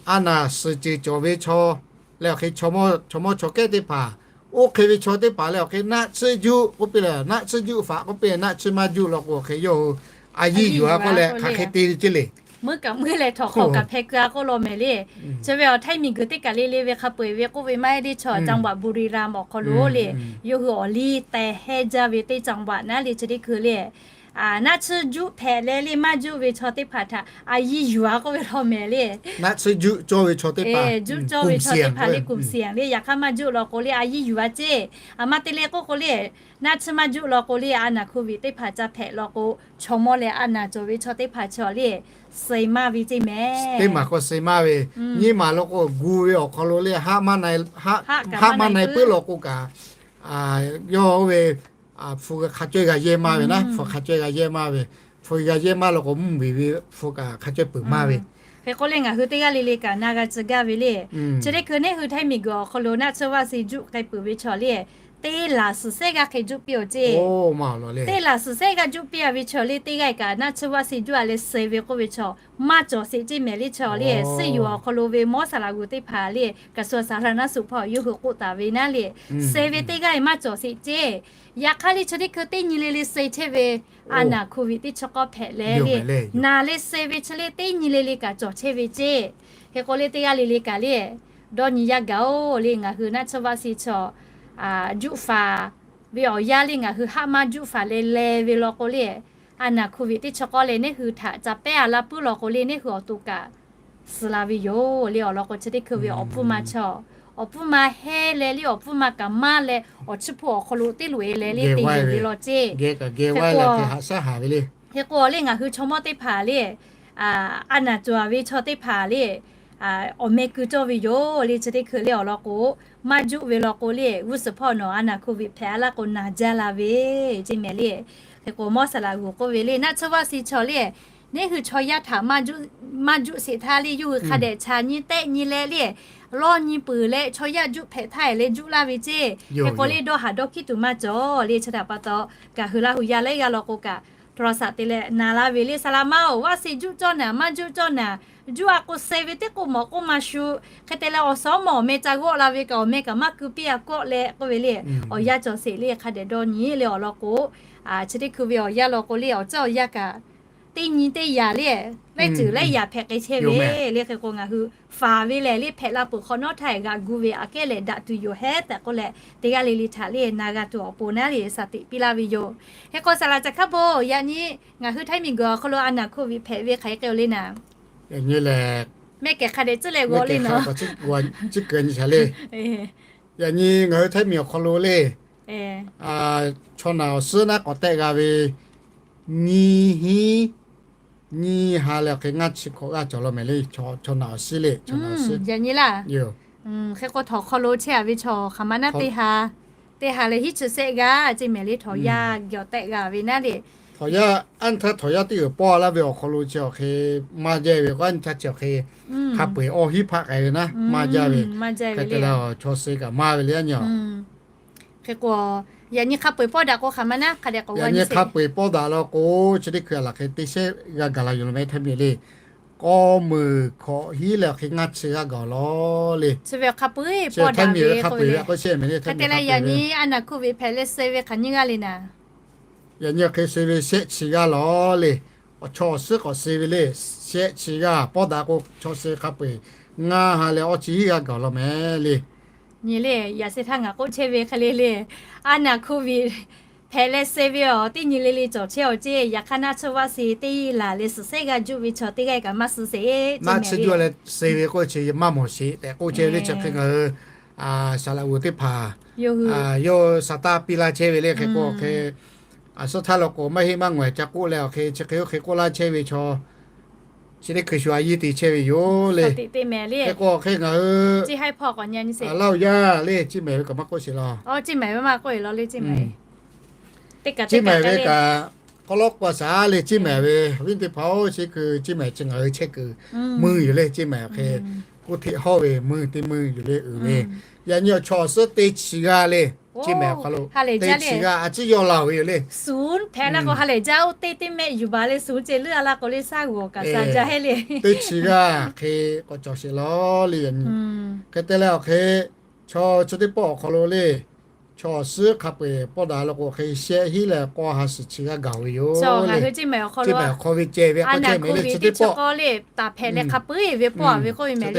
a naˍ suhˍ ceuˬ cawˬ ve chaw leh awˬ hk'e chaw mawˇ chaw mawˇ chaw kehˉ teˇ hpaˍ, oˇ hk'e ve chaw teˇ hpaˍ leh awˬ hk'e naˆ tsuhˇ juˆ k'oˆ piˇ leh, naˆ tsuhˇ juˆ faꞈ k'oˆ piˇ, naˆ tsuhˇ maˇ juˆ law k'o awˬ hk'e yawˇ hui a yiˇ yuˬ a k'oˆ leh hk'aˬ hk'e te ve ceˇ le. Meuˇ kaꞈ meuˇ leh htawnˍ hk'awꞈ kaꞈ hpeh keu a k'oˆ law mehˍ le. Chi ve awˬ Htaiˇ miˬguiˬ teˇ kaˬ le le ve hk'a peu-eˬ ve k'oˆ ve maˇ heˆ le, chaw จังหวัดบุรีรัมย์ awˬ hk'aw lo le, yawˇ hui awˬ liˇ teh hehnˇ jaˇ ve teˇ จังหวัด naˉ le chi teˇ hkui le, naˆ tsuhˇ juˆ hpehꞈ leh le maˇ juˆ ve chaw teˇ hpaˍ htaꞈ a yiˇ yuˬ a k'oˆ ve law mehˍ le. Naˆ tsuhˇ juˆ cawˇ ve chaw teˇ hpaˍ, juˆ cawˇ ve chaw teˇ hpaˍ le กลุ่มเสี่ยง le, yaꞈ hk'aˇ maˇ juˆ law k'o le a yiˇ yuˬ a ceˇ. A ma te le k'oˆ k'o le, naˆ tsuhˇ maˇ juˆ law k'o le a naˍ โควิด teˇ hpaˍ ca hpehꞈ law k'o, chaw mawˇ leh a naˍ cawˬ ve chaw teˇ hpaˍ chi awˬ le, suh maˇ ve ceˇ mehˍ. Teˇ maˬ k'o suh maˇ ve, nyiˇ maˬ law k'o gu ve awˬ hk'aw lo le, haˆ maˇ na puiˉ law k'o kaꞈ, yawˇ oˇ ve hpu hk'a cawehˇ g'a yehˇ maˇ ve naˉ, hpu hk'a cawehˇ g'a yehˇ maˇ ve, hpu g'a yehˇ maˇ law k'o mvuhˇ miˬ ve hpu kaꞈ hk'a cawehˇ peuˬ maˇ ve. Hk'e k'o le ngaˬ hui teˇ g'aˇ le le kaꞈ na g'a tcuh gaˇ ve le. Chi teˇ hkui neˉ hui Htaiˇ miˬguiˬ awˬ hk'aw lo naˆ tsuhˇ vaˆ si juˆ k'ai peuˬ ve chaw le, teˇ laˬ suhˍ sehˉ g'aˇ hk'e juˆ piˇ-oˬ ceˇ. Teˇ laˬ suhˍ sehˉ g'aˇ juˆ piˇ a ve chaw le teˇ g'aˇ kaꞈ naˆ tsuhˇ vaˆ si juˆ a leh suh ve k'oˆ ve chaw maˇ cawˬ sheˍ ceˇ mehˍ le. Chaw le suhˆ yuˬ awˬ hk'aw lo ve mawˇ saˍ laꞈ g'uˬ teˇ hpaˍ le กระทรวงสาธารณสุข hpawˇ yawˇ hui k'oˆ taˍ ve naˉ le, suh ve teˇ g'aˇ maˇ cawˬ sheˍ ceˇ. Yaꞈ hk'aˇ le chi teˇ hkui teˇ nyi le le suh chehˇ ve a naˍ โควิด teˇ chaw k'awˇ hpehꞈ leh le, naˬ le suh ve chi le teˇ nyi le le kaꞈ cawˬ chehˇ ve ceˇ. Hk'e k'o le teˇ g'aˇ le le kaꞈ le, dawˇ nyi yaˇ gaˬ-oˬ le, ngaˬ hui naˆ tsuhˇ vaˆ si chaw juˆ faˍ ve awˬ yanˇ le ngaˬ hui haˆ maˇ juˆ faˍ leh leh ve law k'o le, a naˍ โควิด teˇ chaw k'awˇ leh neˉ hui htaꞈ ca pehˉ a laˇ puiˉ law k'o le neˉ hui awˬ to kaꞈ suh la ve yoˬ le. Awˬ lawn k'o chi teˇ hkui ve awˬ pfuhˇ ma chaw, awˬ pfuhˇ ma heˇ leh le awˬ pfuhˇ ma kaꞈ maˇ leh awˬ chiˇ hpu awˬ hk'aw lo teˇ loꞈ e leh le te yuˬ ve law ceˇ. Hk'e k'o le ngaˬ hui chaw mawˇ teˇ hpaˍ le, a naˍ cawˬ ve chaw teˇ hpaˍ le, awˬ meh keu cawˇ ve yoˬ le. Chi teˇ hkui le awˬ lawn k'o, maˇ juˆ ve law k'o le g'uˇ suhˍ hpawˇ nawˬ a naˍ โควิด hpehꞈ a laˇ k'o naˬ jaˇ la ve ceˇ mehˍ le. Hk'e k'o mawˇ saˍ laꞈ g'uˬ k'oˆ ve le naˆ tsuhˇ vaˆ si chaw le, neˉ hui chaw yaˇ htaꞈ maˇ juˆ sheˍ htaˇ le yawˇ hui hk'a dehꞈ chaꞈ nyi tehˆ nyi leh le, lawˇ nyi peuˬ leh chaw yaˇ juˆ hpehꞈ htaˇ e leh juˆ laˇ ve ceˇ. Hk'e k'o le dawˇ haˍ dawˇ hkiˉ tuˬ maˇ cawˬ le. Chi htaꞈ pa taw kaꞈ hui Laˇ huˍ yaˇ lehˉ g'aˇ law k'o kaꞈ โทรศัพท์ te leh na laˇ ve le, saˍ laꞈ ma-oˬ, vaˆ si juˆ cawˇ naˍ maˇ juˆ cawˇ naˍ, juˆ a k'o suh ve teˇ k'oˆ mawˬ k'oˆ ma shu. Hk'e te leh awˬ suhˉ mawˬ awˬ meh ca g'awˆ la ve kaꞈ awˬ meh kaꞈ maˇ keu piˇ a kawˆ leh k'oˆ ve le. Awˬ yanˇ cawˬ sheˍ le hk'a dehꞈ dawˇ nyi le awˬ lawn k'o, chi teˇ hkui ve awˬ yanˇ law k'o le awˬ ceuˬ awˬ yanˇ kaꞈ teˇ nyi teˇ yaꞈ le, laiˉ ceuˬ laiˉ yaꞈ hpehꞈ k'ai chehˇ ve le. Hk'e k'o ngaˬ hui faˍ ve lehˬ le hpehꞈ la peuˬ hk'awꞈ nawˉ htaˇ g'aꞈ gu ve aꞈ kehˉ lehˬ daꞈ tuˬ yoˬ hehˉ tehꞈ k'oˆ leh teˇ g'aˇ le le htaꞈ le na g'a tuˬ awˬ pon naˉ le shaˍ tiꞈ piˇ laˇ ve yoˬ. Hk'e k'o saˍ laꞈ ca hkaˉ bon yaꞈ nyi ngaˬ hui Htaiˇ miˬguiˬ awˬ hk'aw lo a naˍ โควิด hpehꞈ ve hk'aˬ hk'e k'ai-o le naˍ, mehˆ kehˬ hk'a dehꞈ tcuhˉ leh g'aw le naˍ, tcuhˉ keu nyi shaˍ le. Yaꞈ nyi ngaˬ hui Htaiˇ miˬ awˬ hk'aw lo le Chaw naˬ awˬ suhˉ naˉ k'awꞈ tehˆ g'a ve, nyiˇ hinˉ nyiˇ ha leh awˬ hk'e ngaˇ chi hkawꞈ g'aˇ cawˬ law mehˍ le. Chaw naˬ awˬ suhˉ le, chaw naˬ awˬ suhˉ. Yaꞈ nyi laˇ. Hk'e k'o, htawnˍ hk'aw lo chehˇ a ve chaw hk'aˬ ma naˉ teˇ ha, teˇ ha leh hiˉ chi sehˆ g'aˇ ceˇ mehˍ le, htawnˍ yaˇ geh awˬ tehˆ g'a ve naˉ le. Htawnˍ yaˇ, anˇ htaˇ htawnˍ yaˇ teˇ g'uiˬ pawˇ laˇ ve awˬ hk'aw lo chi awˬ hk'e maˇ jaˇ ve k'o, anˇ htaˇ chi awˬ hk'e hk'a peu-eˬ awˬ hiˉ hpaˆ k'ai ve naˉ maˇ jaˇ ve. Hk'e te leh chaw suh kaꞈ maˇ ve le, yaꞈ nyi. Hk'e k'o, yaꞈ nyi hk'a peu-eˬ pawˇ daꞈ k'o hk'aˬ ma naˉ hk'a dehꞈ k'oˆ ve, yaꞈ nyi hk'a peu-eˬ pawˇ daꞈ law k'o, chi teˇ hkui a laˬ hk'e teˇ shehˆ g'a gaˬ la yoˬ law mehˍ, htaiˇ miˬ le. K'awˇ meunˍ hkawꞈ hiˉ leh awˬ hk'e ngaˇ chi g'aˇ gaˬ law le. Chi ve hk'a peu-eˬ pawˇ daꞈ ve k'oˆ ve le. Hk'e te leh yaꞈ nyi a naˬ hk'oˆ ve hpehꞈ leh suh ve hk'aˬ nyiˇ g'aˇ le naˉ. Yaꞈ nyi awˬ hk'e suh ve shehˆ chi g'aˇ law le. Awˬ chaw awˬ suhˉ k'awꞈ suh ve le. Shehˆ chi g'aˇ pawˇ daꞈ k'o, chaw suh hk'a peu-eˬ ngaˇ ha leh awˇ chi hiˉ g'aˇ gaˬ law mehˍ le. Nyi le, yaꞈ sheh htaˇ ngaˬ k'oˆ chehˇ ve hk'e le le, a naˬ hk'oˆ ve hpehꞈ leh suh ve awˬ teˇ nyi le le cawˬ chehˇ awˬ ceˇ. Yaꞈ hk'aˇ naˆ tsuhˇ vaˇ suh teˇ laˬ leh suhˍ sehˉ g'aˇ juˆ ve chaw teˇ g'aˇ kaꞈ maˇ suh sheˍ. Naˆ tsuhˇ juˆ leh suh ve k'oˆ chi maˇ mawˬ sheˍ tehꞈ k'oˆ chehˇ ve le. Chi hk'e ngaˬ hui saˍ laꞈ g'oˍ teˇ hpaˍ yawˇ hui sa taˇ piˇ laˇ chehˇ ve le. Hk'e k'o hk'e, a suhˉ htaˇ law k'o maˇ heˆ maˇ ngawˬ ca k'oˆ leh awˬ hk'e chi hk'e oˇ hk'e k'oˆ laˇ chehˇ ve chaw, chi teˇ hkui shu a yiˇ te chehˇ ve yoˬ le. Hk'e k'o hk'e ngaˬ hui Laˇ huˍ yaˇ le, Ciˇ Mehˍ ve kaꞈ maˇ k'oˆ sheˍ law. Ciˇ Mehˍ ve kaꞈ k'awꞈ lawˉ k'o shaˍ le, Ciˇ Mehˍ ve viˉ teˇ hpaˍ-oˬ, chi hkui Ciˇ Mehˍ chi ngaˬ hui chehˇ kuiˬ mui yoˬ le. Ciˇ Mehˍ awˬ hk'e kuˇ hteꞈ hawˇ ve mui teˇ mui yoˬ le uiˍ ve. Yaꞈ nyi awˬ chaw awˬ suhˉ teˇ chi g'aˇ le. Ciˇ Mehˍ awˬ hk'aw lo teˇ chi g'aˇ a ciˉ yawˇ la-oˬ ve yoˬ le. Suhˍ hpehꞈ laˇ k'o ha lehˬ jaˇ-oˬ, teˇ teˇ mehˆ yuˬ baˬ leh suhˍ ceh leuˉ a laˇ k'o le, shaˉ g'awˬ kaꞈ sha jaˇ heˆ le. Teˇ chi g'aˇ hk'e k'awꞈ cawˬ sheˍ law le. Yaꞈ nyi hk'e te leh awˬ hk'e chaw chi teˇ pawˆ awˬ hk'aw lo le, chaw awˬ suhˉ hk'a peu-eˬ pawˇ daꞈ law k'o hk'e shehˆ hinˉ leh k'awˇ ha suhˍ chi g'aˇ gaˬ-oˬ ve yoˬ le. Ciˇ Mehˍ awˬ hk'aw ve ceh ve k'awꞈ chehˇ mehˍ le. Chi teˇ pawˆ hpehꞈ leh hk'a peu-eˬ ve pawˇ ve k'oˆ ve mehˍ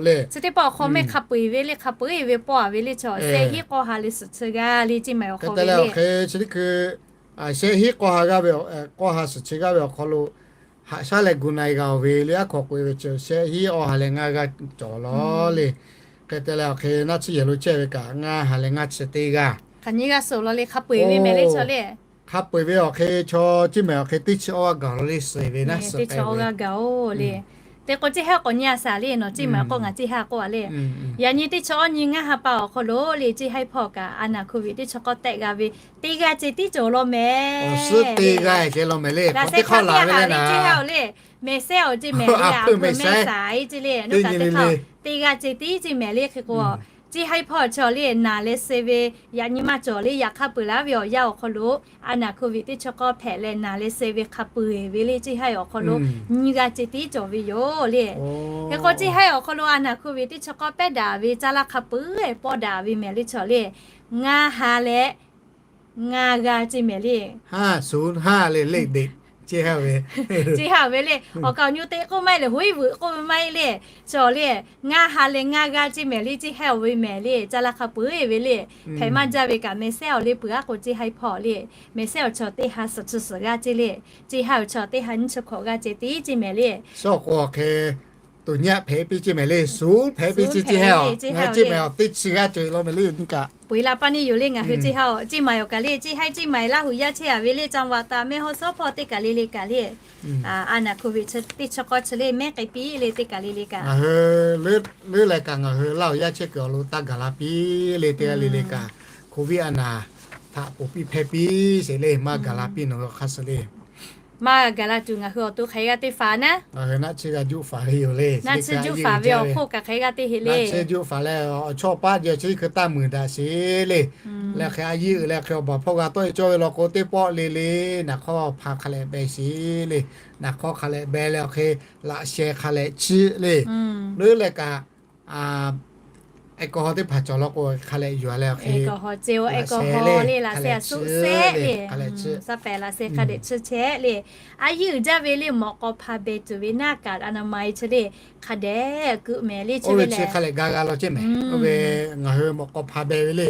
le. Chi teˇ pawˆ awˬ hk'aw mehˆ hk'a peu-eˬ ve le, hk'a peu-eˬ ve pawˇ ve le. Chaw shehˆ hinˉ k'awˇ ha leh suhˍ chi g'aˇ le, Ciˇ Mehˍ awˬ hk'aw ve le. Hk'e te leh awˬ hk'e chi teˇ hkui shehˆ hinˉ k'awˇ ha g'aˇ ve, k'awˇ ha suhˍ chi g'aˇ ve awˬ hk'aw lo haꞈ shaˉ leh gu na-e g'a-oˬ ve le. Aˉ hk'aw k'oꞈ-e ve chi shehˆ hinˉ awˇ ha leh ngaˇ g'aˇ cawˬ law le. Hk'e te leh awˬ hk'e naˆ tsuhˇ yehˬ lo chehˇ ve kaꞈ ngaˇ ha leh ngaˇ chi teˇ g'aˇ. Hk'aˬ nyi g'aˇ suhˍ law le, hk'a peu-eˬ ve mehˍ le chaw le. Hk'a peu-eˬ ve awˬ hk'e chaw Ciˇ Mehˍ awˬ hk'e teˇ chi awˇ g'aˇ gaˬ law le, suhˍ ve naˆ suhˍ k'ai ve. Te chi awˇ g'aˇ gaˬ-oˬ le. Te k'o Ciˇ Haiˉ k'awꞈ nyi a shaˍ le, nawˬ Ciˇ Mehˍ k'oˆ ngaˬ Ciˇ Haiˉ k'oˆ a le. Yaꞈ nyi teˇ chi awˇ nyi ngaˇ ha pa awˬ hk'aw lo le, Ciˇ Haiˉ hpawˇ kaꞈ a naˬ hk'oˆ ve teˇ chi k'awˇ tehˆ g'a ve teˇ g'aˇ ceh tiˉ cawˬ law mehˍ. Awˬ suhˉ teˇ g'aˇ ceh law mehˍ le. K'awꞈ teˇ hk'awˇ laˬ ve le naˍ. Ciˇ Haiˉ-oˬ le, mehˍ sehˉ-oˬ ceˇ mehˍ le, a hpu mehˍ sehˉ saiˍ ceˇ le, teˇ g'aˇ ceh tiˉ ceh mehˍ le. Hk'e k'o Ciˇ Haiˉ hpawˇ chaw le naˬ leh suh ve, yaꞈ nyi maˇ cawˬ le. Yaꞈ hk'aˇ peu-eˬ laˇ ve awˬ yanˇ awˬ hk'aw lo a naˬ hk'oˆ ve teˇ chi k'awˇ hpehꞈ leh naˬ leh suh ve hk'a peu-eˬ ve le, Ciˇ Haiˉ awˬ hk'aw lo nyi g'aˇ ceh tiˉ cawˬ ve yoˬ le. Hk'e k'o Ciˇ Haiˉ awˬ hk'aw lo a naˬ hk'oˆ ve teˇ chi k'awˇ pehˉ daꞈ ve caˇ laˇ hk'a peu-eˬ pawˇ daꞈ ve mehˍ le chaw le. Ngaˇ ha leh ngaˇ g'aˇ ceˇ mehˍ le. Haˉ suhˍ haˉ le le deꞈ Ciˇ Haiˉ-oˬ ve, Ciˇ Haiˉ-oˬ ve le. Awˬ kaˍ awˬ nyu te k'oˆ maˇ heˆ le, hoˉ iˉ vuiˬ k'oˆ ve maˇ heˆ le. Chaw le ngaˇ ha leh ngaˇ g'aˇ ceˇ mehˍ le, Ciˇ Haiˉ-oˬ ve mehˍ le, caˇ laˇ hk'a peu-eˬ ve le. Hpehꞈ maˇ jaˇ ve kaꞈ mehˍ sehˉ-oˬ le, peuˬ aˉ k'o Ciˇ Haiˉ hpawˇ le. Mehˍ sehˉ awˬ chaw teˇ ha suhˍ chi suhˍ g'aˇ ceˇ le. Ciˇ Haiˉ awˬ chaw teˇ ha nyiˇ chi hkawꞈ g'aˇ ceh tiˉ ceˇ mehˍ le. Suhˍ k'o awˬ hk'e tuˬ nyaˆ hpehꞈ piˇ ceˇ mehˍ le. Suhˍ hpehꞈ piˇ ceˇ Ciˇ Haiˉ-oˬ, ngaˬ hui Ciˇ Mehˍ-oˬ teˇ chi g'aˇ cawˬ-e law mehˍ le. Nyi kaꞈ peu-eˬ la paˇ neˇ yoˬ le, ngaˬ hui Ciˇ Haiˉ-oˬ, Ciˇ Mehˍ-oˬ kaꞈ le, Ciˇ Haiˉ Ciˇ Mehˍ Laˇ huˍ yaˇ chehˇ a ve le, Caˇ vaꞈ taˍ mehˆ hawˉ sawˉ hpawˇ teˇ kaˬ le le kaꞈ le. A naˬ hk'oˆ ve teˇ chi k'awˇ chi le mehˉ k'ai piˇ le teˇ kaˬ le le kaꞈ. Ngaˬ hui leuˉ leh kaꞈ ngaˬ hui Laˇ huˍ yaˇ chehˇ kuiˬ awˬ lo taˇ gaˬ la piˇ le teˇ g'aˇ le le kaꞈ. Hk'oˆ viˉ a naˍ htaꞈ poˬ piˇ hpehˇ piˇ sheˍ le, maˇ gaˬ la piˇ nawˬ hui hk'aˇ suh le. Maˇ gaˬ la tuˬ ngaˬ hui awˬ to hk'aˬ hk'e g'aˇ teˇ faˍ naˉ. Ngaˬ hui naˆ tsuhˇ g'a juˆ faˍ ve yoˬ le. Naˆ tsuhˇ juˆ faˍ ve awˬ hk'oˆ kaꞈ hk'aˬ hk'e g'aˇ teˇ heˆ le. Naˆ tsuhˇ juˆ faˍ leh awˬ chawˇ paˉ jeh chi hkui taˇ muiˬ daꞈ sheˍ le. Leh hk'e a yiˇ uiˍ leh hk'e awˬ baˬ hpawˇ g'a tawˆ e cawˇ ve law k'o teˇ pawˆ le le naˬ hk'awˇ hpa hk'a leh beh sheˍ le. Naˬ hk'awˇ hk'a leh beh leh awˬ hk'e laꞈ sheh hk'a leh chiˇ le. Leuˉ leh kaꞈ a, aw kawˬ hawˬ teˇ hpaˍ cawˬ law k'o hk'a leh yuˬ a leh awˬ hk'e, aw kawˬ hawˬ le laꞈ sheh a suhˆ shehˆ le, hk'a leh chiˇ, laꞈ sheh hk'a dehꞈ chiˇ chehˇ le. A yiˇ uiˍ jaˇ ve le mawꞈ k'aw hpa beh tuˬ ve naˇ kaꞈ a naˍ ma-e chi le hk'a dehꞈ keuꞈ mehˍ le. Chi ve chi hk'a leh ga g'a law ceˇ mehˍ. Oˇ ve ngaˬ hui mawꞈ k'aw hpa beh ve le.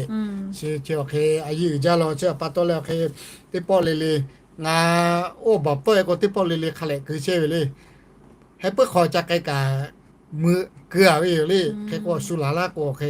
Chi chi awˬ hk'e a yiˇ uiˍ jaˇ law chi a pa taw leh awˬ hk'e teˇ pawˆ le le ngaˬ oˇ baˬ pawˆ e k'o teˇ pawˆ le le hk'a leh keu chehˇ ve le. Heh puiˉ hk'aw ca k'ai kaꞈ meuꞈ keu a ve yoˬ le. Hk'e k'o shu laˬ laˇ k'o hk'e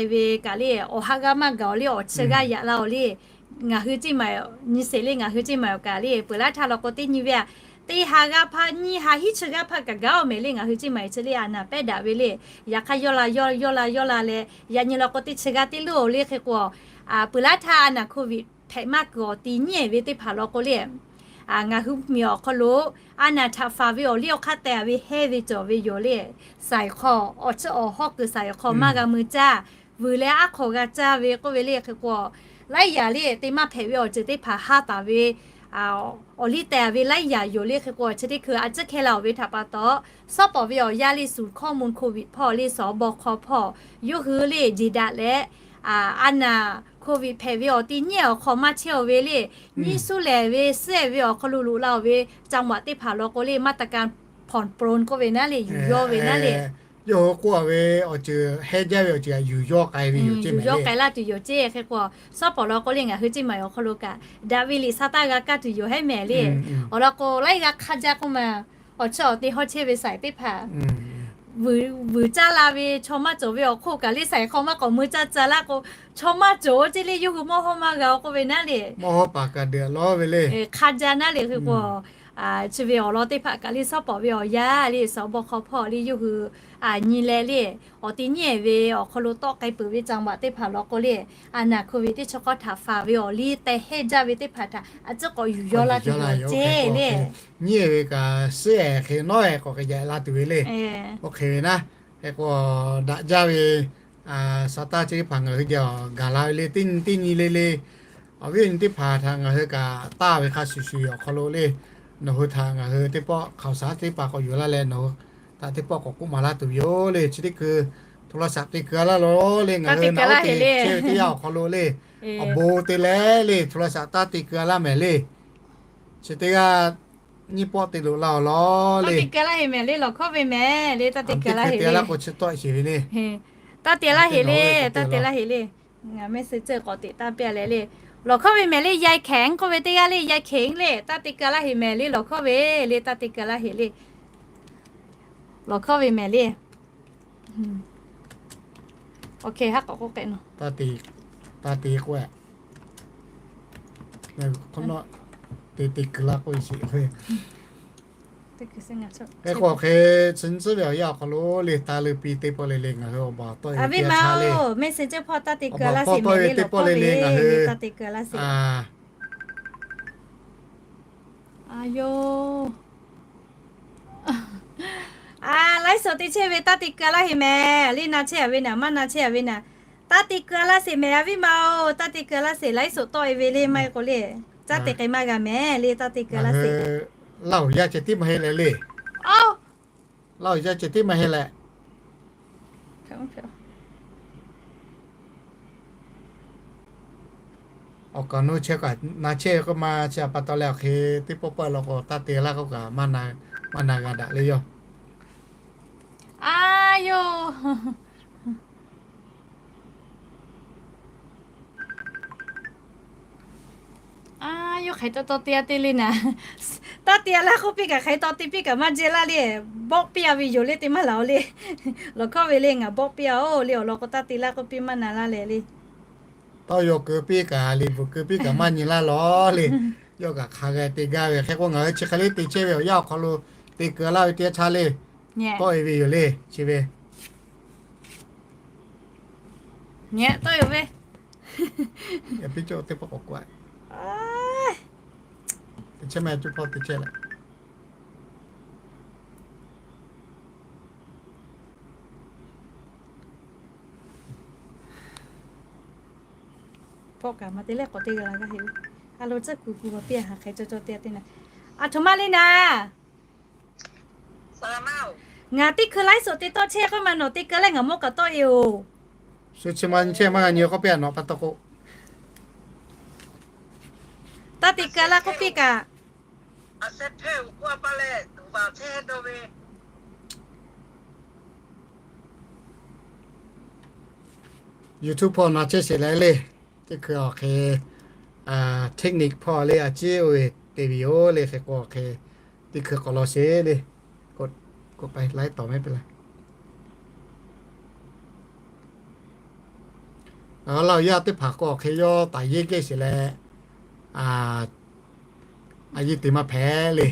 k'ai ve kaꞈ le, awˬ ha g'aˇ maˇ gaˬ awˬ le, awˬ chi g'aˇ yaꞈ la awˬ le. Ngaˬ hui ceˇ maˬ nyi sheˍ le, ngaˬ hui ceˇ maˬ awˬ kaꞈ le, peuˬ laˇ htaˇ law k'o teˇ nyi ve aꞈ, teˇ ha g'aˇ hpaˇ nyiˇ ha hiˉ chi g'aˇ hpaˇ kaꞈ gaˬ awˬ mehˍ le. Ngaˬ hui ceˇ maˬ chi le a naˍ pehˉ daꞈ ve le. Yaꞈ hk'aˇ yawˇ la yawˇ, yawˇ la yawˇ la leh, yaꞈ nyi law k'o teˇ chi g'aˇ teˇ luˇ awˬ le hk'e k'o, peuˬ laˇ htaˇ a naˍ COVID hpehꞈ maˇ kuiˬ awˬ ti nyiˉ ehˍ ve teˇ hpaˍ law k'o le, ngaˬ hui miˬ awˬ hk'aw lo a naˍ htaꞈ faˍ ve awˬ liˇ awˬ hk'aˇ teh ve hehˇ ve cawˬ ve yoˬ le. Saiˍ hk'aw awˬ chiˇ awˬ hawˉ kuiˬ saiˍ awˬ hk'aw maˇ g'a mui caˇ, vuiˬ leh aˉ hk'aw g'a caˇ ve k'oˆ ve le hk'e k'o, laiˉ yaꞈ le te maˇ hpehꞈ ve awˬ ceuˬ teˇ hpaˍ ha taˍ ve awˬ liˇ teh ve laiˉ yaꞈ yoˬ le hk'e k'o, chi teˇ hkui a ciˉ hkehˇ la awˬ ve htaꞈ pa taw, shawˉ pawˍ ve awˬ yaˇ le suhˍ hkawˇ mvuh COVID hpawˇ le suhˍ awˬ baw hk'aw hpawˇ yawˇ hui le jeˬ daꞈ leh, a naˍ COVID hpehꞈ ve awˬ ti nyiˉ awˬ hk'aw maˇ chehˇ awˬ ve le, nyiˇ suˉ lehˬ ve suhˉ ehˍ ve awˬ hk'aw lo loꞈ la awˬ ve จังหวัด teˇ hpaˍ law k'o le มาตรการผ่อนปรน k'oˆ ve naˉ le yuˬ yawˇ ve naˉ le. Yawˇ hui k'oˆ a ve awˬ ceuˬ hehˇ jaˇ ve awˬ ceuˬ htaꞈ yuˬ yawˇ k'ai ve yoˬ ceˇ, yawˇ k'ai laˇ tuˬ yoˬ ceˇ hk'e k'o, shawˉ pawˍ law k'o le ngaˬ hui ceˇ maˬ awˬ hk'aw lo kaꞈ daꞈ ve liꞈ sa taˇ g'a kaˇ tuˬ yoˬ hehˉ mehˍ le. Awˬ lawn k'o laiˉ g'aˇ hk'a jaˇ k'oˆ ma, awˬ chiˇ awˬ te hawˇ chehˇ ve saiˍ teˇ hpaˍ vuiˬ caˇ la ve chaw maˇ cawˬ ve awˬ hk'oˆ kaꞈ le saiˍ hk'aw maˇ k'awꞈ mui caˇ caˇ laˇ k'o, chaw maˇ cawˬ ceˇ le yawˇ hui mawˇ hawˇ maˇ g'a k'oˆ ve naˉ le. Mawˇ hawˇ paˍ kaꞈ dehꞈ lawˉ ve le. Hk'a jaˇ naˉ le hk'e k'o, chi ve awˬ lawn teˇ hpaˍ kaꞈ le shawˉ pawˍ ve awˬ yaˇ le suhˍ awˬ baw hk'aw hpawˇ le yawˇ hui nyi leh le, awˬ ti nyiˉ ehˍ ve awˬ hk'aw lo tawˆ k'ai peuˬ ve จังหวัด teˇ hpaˍ law k'o le, a naˍ COVID teˇ chi hk'awˇ htaꞈ faˍ ve awˬ liˇ teh hehˇ jaˇ ve teˇ hpaˍ htaꞈ a ciˉ k'awꞈ yuˬ yawˇ laˇ tuˬ yoˬ ceˇ le. Nyiˉ ehˍ ve kaꞈ suhˉ ehˍ hk'e nawˉ ehˍ k'awꞈ k'ai jaꞈ la tuˬ ve le. Oˇ hk'e ve naˉ, hk'e k'o daꞈ jaˇ ve sa taˇ chi teˇ hpaˍ ngaˬ hui jaˇ gaˬ la ve le, teˇ nyi teˇ nyi le le. Awˬ viˉ awˬ nyi teˇ hpaˍ htaꞈ ngaˬ hui kaꞈ taˇ ve hk'a shuˍ shuˍ awˬ hk'aw lo le, nawˬ hui htaꞈ ngaˬ hui teˇ pawˆ hk'aoˍ shaˍ teˇ hpaˍ k'awꞈ yuˬ laˇ leh nawˬ hui htaꞈ teˇ pawˆ k'awꞈ k'oˆ maˍ laˇ tuˬ ve yoˬ le. Chi teˇ hkui โทรศัพท์ te keu a laˇ lo le, ngaˬ hui naˬ oˇ te chehˇ ve teˇ yanˇ awˬ hk'aw lo le, awˬ bon te leh le โทรศัพท์ taˇ te keu a laˇ mehˍ le. Chi teˇ g'aˇ nyiˇ pawˆ te loꞈ la awˬ lawn le. Taˇ te keu laˇ heˍ mehˍ le, lawˬ hkawˇ ve mehˍ le, taˇ te keu laˇ heˍ le. Taˇ te laˇ heˍ le, taˇ te laˇ heˍ le. Ngaˬ message k'awꞈ teꞈ taˇ piˇ leh le. Lawˬ hkawˇ ve mehˍ le, Yai Khen k'oˆ ve teˇ g'aˇ le, Yai Khen le, taˇ te keu laˇ heˍ mehˍ le, lawˬ hkawˇ ve le, taˇ te keu laˇ heˍ le. Lawˬ hkawˇ ve mehˍ le. Oˇ hk'e haˉ k'awꞈ k'oˆ k'ehꞈ nawˬ. Taˇ te, taˇ te k'oˆ a. Te te keu laˇ k'oˆ ve sheˍ. Hk'e k'o hk'e chi nyi tcuhˉ ve awˬ yanˇ awˬ hk'aw lo le taˇ leuˇ piˇ teˇ pawˆ le le ngaˬ hui awˬ baˬ tawˆ e ve teˇ pawˆ le le ngaˬ hui A, laiˉ suhˍ te chehˇ ve taˇ te keu laˇ heˍ mehˍ le, na chehˇ a ve naˍ, maˇ na chehˇ a ve naˍ. Taˇ te keu laˇ sheˍ mehˍ, a viˉ ma oˬ, taˇ te keu laˇ sheˍ, laiˉ suhˍ tawˆ e ve le maˇ heˆ k'o le. Caˉ te k'ai maˇ g'a mehˍ le, taˇ te keu laˇ sheˍ. Laˇ oˬ yaˇ ceh tiˉ maˇ heˆ leh le. Laˇ oˬ yaˇ ceh tiˉ maˇ heˆ leh. Awˬ kaˍ nu chehˇ kaꞈ na chehˇ k'oˆ ma chi a pa taw leh awˬ hk'e teˇ pawˆ pawˆ law k'o taˇ te laˇ k'oˆ kaꞈ maˇ na g'a daꞈ le yoˬ. A yoˬ. A, yawˇ hk'aˬ hk'e taw taw te a te le naˍ. Taˇ te laˇ k'oˆ piˇ kaꞈ, hk'aˬ hk'e taw te piˇ kaꞈ maˇ jehˇ laˇ le. Bawˆ piˇ a ve yoˬ le, te maˇ laˬ-o le. Lawˬ hkawˇ ve le, ngaˬ bawˆ piˇ a-oˬ le, awˬ lawn k'o taˇ te laˇ k'oˆ piˇ maˇ na laˇ leh le. Tawˇ yaw keu piˇ kaꞈ, liꞈ bvuhꞈ keu piˇ kaꞈ maˇ nyi laˇ lawˬ le. Yawˇ kaꞈ hk'a g'a te gaˇ ve hk'e k'o, ngaˬ hui chi hk'e le te chehˇ ve awˬ yanˇ awˬ hk'aw lo te keu laˇ ve teˇ yanˇ htaˇ le, tawˆ e ve yoˬ le, chi ve. Nyi, tawˆ yoˬ ve. Yaꞈ piˇ cawˇ teˇ pawˆ k'awꞈ k'oˆ a. Te chehˇ maˇ cuˇ hpawˇ te chehˇ leh. Hpawˆ kaꞈ maˇ te leh k'awꞈ te g'a la g'aˇ heˆ ve. A lo tcuhˉ kuˬ kuˬ k'awꞈ piˇ a, hk'aˬ hk'e cawˇ cawˇ te a teˇ na. A htoꞈ ma le naˍ. Ngaˬ teˇ hkui ไลฟ์สด te tawˆ chehˇ k'oˆ ma, nawˬ te keu leh ngaˬ mawˇ kaꞈ tawˆ e-oˬ. Shu chi ma nyi chehˇ maˇ g'a nyi k'oˆ piˇ a, nawˬ pa taw k'o. Taˇ te keu laˇ k'oˆ piˇ kaꞈ. YouTube hpawˇ na chehˇ sheˍ leh le. Teˇ hkui awˬ hk'e technique hpawˇ le a ciˉ oˇ ve te ve yoˬ le. Hk'e k'o awˬ hk'e teˇ hkui k'awꞈ law sheˍ le. K'oˆ pa laiˉ tawˍ mehˉ pe la. Laˇ awˬ yaˇ teˇ hpaˍ k'o awˬ hk'e yawˇ taˍ yeˇ gehˇ sheˍ leh, a yeˇ te maˇ hpehꞈ le.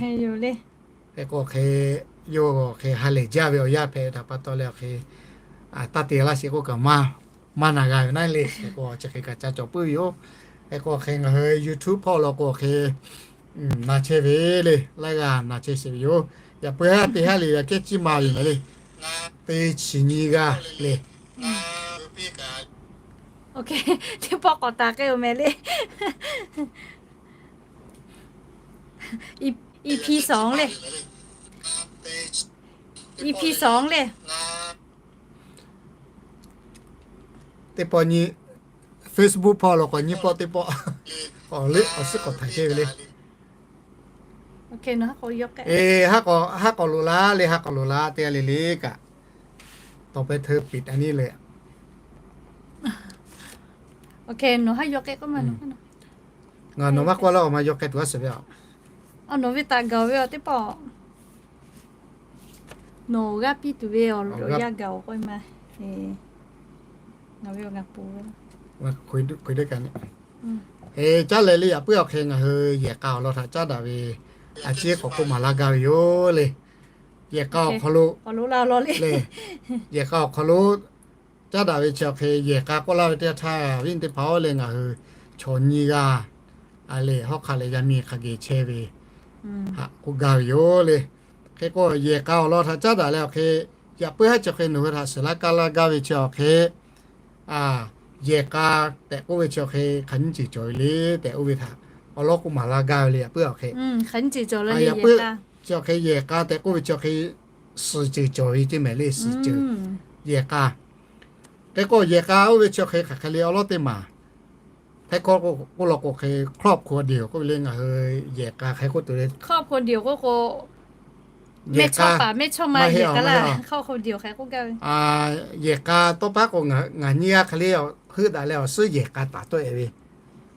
Hk'e k'o awˬ hk'e yawˇ awˬ hk'e ha lehˬ jaˇ ve awˬ yaˇ hpehꞈ ve htaꞈ pa taw leh awˬ hk'e taˇ te laˇ sheˍ k'oˆ kaꞈ maˇ na g'a ve naˉ le. Hk'e k'o chi hk'e kaꞈ ca cawˬ puiˉ ve yoˬ. Hk'e k'o awˬ hk'e ngaˬ hui YouTube hpawˇ law k'o awˬ hk'e na chehˇ ve le, laiˉ g'aˇ na chehˇ sheˍ ve yoˬ. Yaꞈ puiˉ haˉ te haˉ le, yaꞈ kehˉ ciˇ ma ve mehˍ le. Teˇ chi nyiˇ g'aˇ le. Teˇ pawˆ k'awꞈ taˍ k'ai-oˬ mehˍ le. EP สอง le. EP สอง le. Teˇ pawˆ nyi, Facebook hpawˇ law k'o nyi pawˆ teˇ pawˆ. Awˬ liˇ awˬ suhˉ k'awꞈ htaꞈ chehˇ ve le. Haˉ k'awꞈ loꞈ la le, haˉ k'awꞈ loꞈ la teˇ g'aˇ le le kaꞈ. Tawˍ pehˇ hteuˇ piꞈ a nyi le. Ngaˬ nawˬ maˇ k'oˆ laˇ, awˬ ma yaw k'ai tuˬ a sheˍ ve a. Nawˬ ve taꞈ gaˬ ve a teˇ pawˆ. Nawˬ g'aˇ piˇ tuˬ ve awˬ yaˇ gaˬ-oˬ k'oˆ ma. Ngaˬ ve ngaˬ pu ve. Caˉ leh le, yaꞈ puiˉ awˬ hk'e ngaˬ hui yehˬ k'a awˬ lawn htaꞈ caˉ daꞈ ve a ciˉ k'awꞈ k'oˆ maˍ laˇ gaˇ ve yoˬ le. Yehˬ k'a awˬ hk'aw lo le, yehˬ k'a awˬ hk'aw lo caˉ daꞈ ve chi awˬ hk'e yehˬ k'a k'oˆ laˇ ve teˇ yanˇ htaˇ, viˉ teˇ hpaˍ-oˬ le, ngaˬ hui chaw nyiˇ g'aˇ a le hawˉ hk'aˇ leh yaˇ miˇ hk'a geh chehˇ ve htaꞈ k'oˆ gaˇ ve yoˬ le. Hk'e k'o yehˬ k'a awˬ lawn htaꞈ caˉ daꞈ leh awˬ hk'e, yaꞈ puiˉ haˉ chi awˬ hk'e nawˬ hui htaꞈ suhˍ laˇ kaˇ laˇ gaˇ ve chi awˬ hk'e, yehˬ k'a tehꞈ k'oˆ ve chi awˬ hk'e hk'aˬ nyiˇ ceuˬ cawˬ ve le tehꞈ oˇ ve htaꞈ awˬ lawn k'oˆ maˍ laˇ gaˇ ve le. Yaꞈ puiˉ awˬ hk'e, yaꞈ puiˉ chi awˬ hk'e yehˬ k'a tehꞈ k'oˆ ve chi awˬ hk'e suhˍ ceuˬ cawˬ ve ceˇ mehˍ le. Suhˍ ceuˬ yehˬ k'a. Hk'e k'o yehˬ k'a oˇ ve chi awˬ hk'e hk'aˬ hk'e le awˬ lawn teˇ maˬ. Htaiˇ hkawˇ k'oˆ law k'o hk'e ครอบครัวเดียว k'oˆ ve le, ngaˬ hui yehˬ k'a hk'e k'oˆ tuˬ le. ครอบครัวเดียว k'oˆ k'o, mehˇ chawˇ paˍ mehˇ chawˇ ma yehˬ k'a laˇ, ครอบครัวเดียว hk'e k'oˆ gaˇ ve. Yehˬ k'a tawˇ paˉ k'o ngaˬ nyiˇ g'aˇ hk'e le, heuˆ daꞈ leh awˬ suhˉ yehˬ k'a taˍ tawˆ e ve.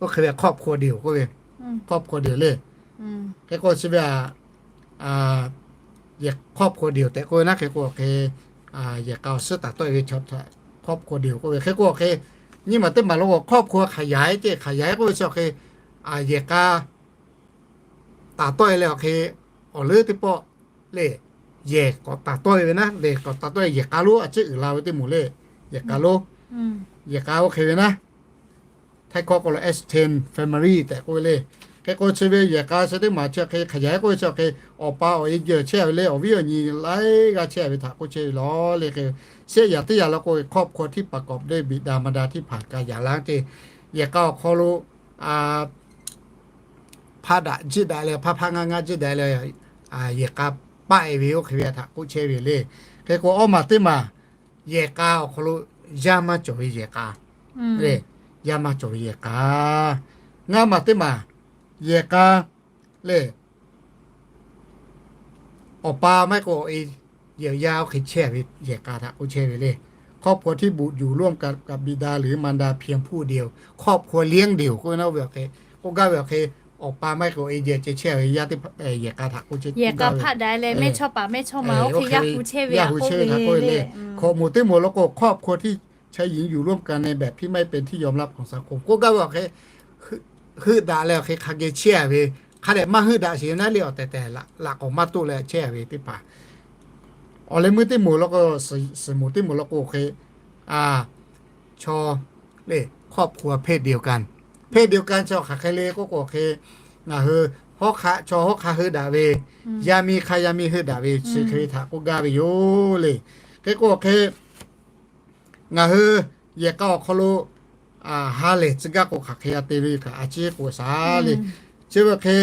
Oˇ hk'e ve ครอบครัวเดียว k'oˆ ve, ครอบครัวเดียว le. Hk'e k'o chi ve a, yehˬ ครอบครัวเดียว tehꞈ k'oˆ ve naˉ hk'e k'o hk'e, yehˬ k'a awˬ suhˉ taˍ tawˆ e ve chi htaꞈ ครอบครัวเดียว k'oˆ ve. Hk'e k'o hk'e, nyiˇ maˬ teˇ maˬ lo k'o ครอบครัวขยาย ceˇ, ขยาย k'oˆ ve chi awˬ hk'e, yehˬ k'a taˍ tawˆ e leh awˬ hk'e, awˬ leuˉ teˇ pawˆ le, yehˬ k'awꞈ taˍ tawˆ e ve naˉ, le k'awꞈ taˍ tawˆ e yehˬ k'a lonˉ a ciˉ uiˍ la ve teˇ moˍ le, yehˬ k'a lonˉ, yehˬ k'a oˇ hk'e ve naˉ. Htaiˇ hkawˇ k'o lo extended family tehꞈ k'oˆ ve le. Hk'e k'o chi ve yehˬ k'a chi teˇ maˬ chi hk'e ขยาย k'oˆ ve chi hk'e, awˬ pa awˬ e geh chehˇ ve le, awˬ viˉ awˬ nyi laiˉ g'aˇ chehˇ ve htaꞈ k'oˆ chehˇ ve lawˬ le. Hk'e shehˆ yaꞈ teˇ yaꞈ la k'o ครอบครัวที่ประกอบด้วยบิดามารดาที่ผ่านการหย่าร้าง ceˇ, yehˬ k'a awˬ hk'aw lo hpaˇ daꞈ jiˆ daꞈ leh hpaˇ hpaˇ ngaˇ ngaˇ jiˆ daꞈ leh, yehˬ k'a paˆ e ve oˇ hk'e ve htaꞈ k'oˆ chehˇ ve le. Hk'e k'o awˇ maˬ teˇ maˬ, yehˬ k'a awˬ hk'aw lo yaˇ maˇ cawˬ ve yehˬ k'a le, yaˇ maˇ cawˬ ve yehˬ k'a. Ngaˇ maˬ teˇ maˬ, yehˬ k'a le, awˬ pa maˇ heˆ k'o awˬ e, yehˬ yaˇ oˇ hk'e chehˇ ve yehˬ k'a htaꞈ k'oˆ chehˇ ve le. ครอบครัวที่บุตรอยู่ร่วมกับบิดาหรือมารดาเพียงผู้เดียว ครอบครัวเลี้ยงเดี่ยว k'oˆ ve naˉ oˇ ve awˬ hk'e, k'oˆ gaˇ ve awˬ hk'e, awˬ pa maˇ heˆ k'o e jehˬ ceh chehˇ ve yaˇ teˇ hpaˍ yehˬ k'a htaꞈ k'oˆ chehˇ, yehˬ k'a hpaˆ daꞈ leh mehˇchawˇ paˍ mehˇchawˇma oˇ hk'e yaˇ hui chehˇ ve htaꞈ k'oˆ ve le. Hk'awꞈ moˍ teˇ moˍ law k'o ครอบครัวที่ใช้หญิงอยู่ร่วมกัน ในแบบที่ไม่เป็นที่ยอมรับของสังคม k'oˆ gaˇ ve awˬ hk'e heuˆ daꞈ leh awˬ hk'e hk'a geh chehˇ ve, hk'a dehꞈ maˇ heuˆ daꞈ sheˍ ve naˉ le awˬ tehˬ tehˬ laꞈ k'awꞈ maˇ toˆ leh chehˇ ve teˇ hpaˍ. Awˬ leh meuˇ teˇ moˍ law k'o, suhˍ moˍ teˇ moˍ law k'o hk'e, chaw le ครอบครัวเพศเดียวกัน เพศเดียวกัน chaw hk'aˬ hk'e le k'oˆ k'o hk'e, ngaˬ hui hawˉ hk'aˆ chaw hawˉ hk'aˆ heuˆ daꞈ ve, yaˇ miˇ hk'aˇ yaˇ miˇ heuˆ daꞈ ve chi hk'e ve htaꞈ k'oˆ gaˇ ve yoˬ le. Hk'e k'o hk'e, ngaˬ hui yehˬ k'a awˬ hk'aw lo ha lehˬ tcuh gaˇ k'o hk'aˬ hk'e g'a te ve kaꞈ a ciˉ k'oˆ shaˍ le. Chi ve hk'e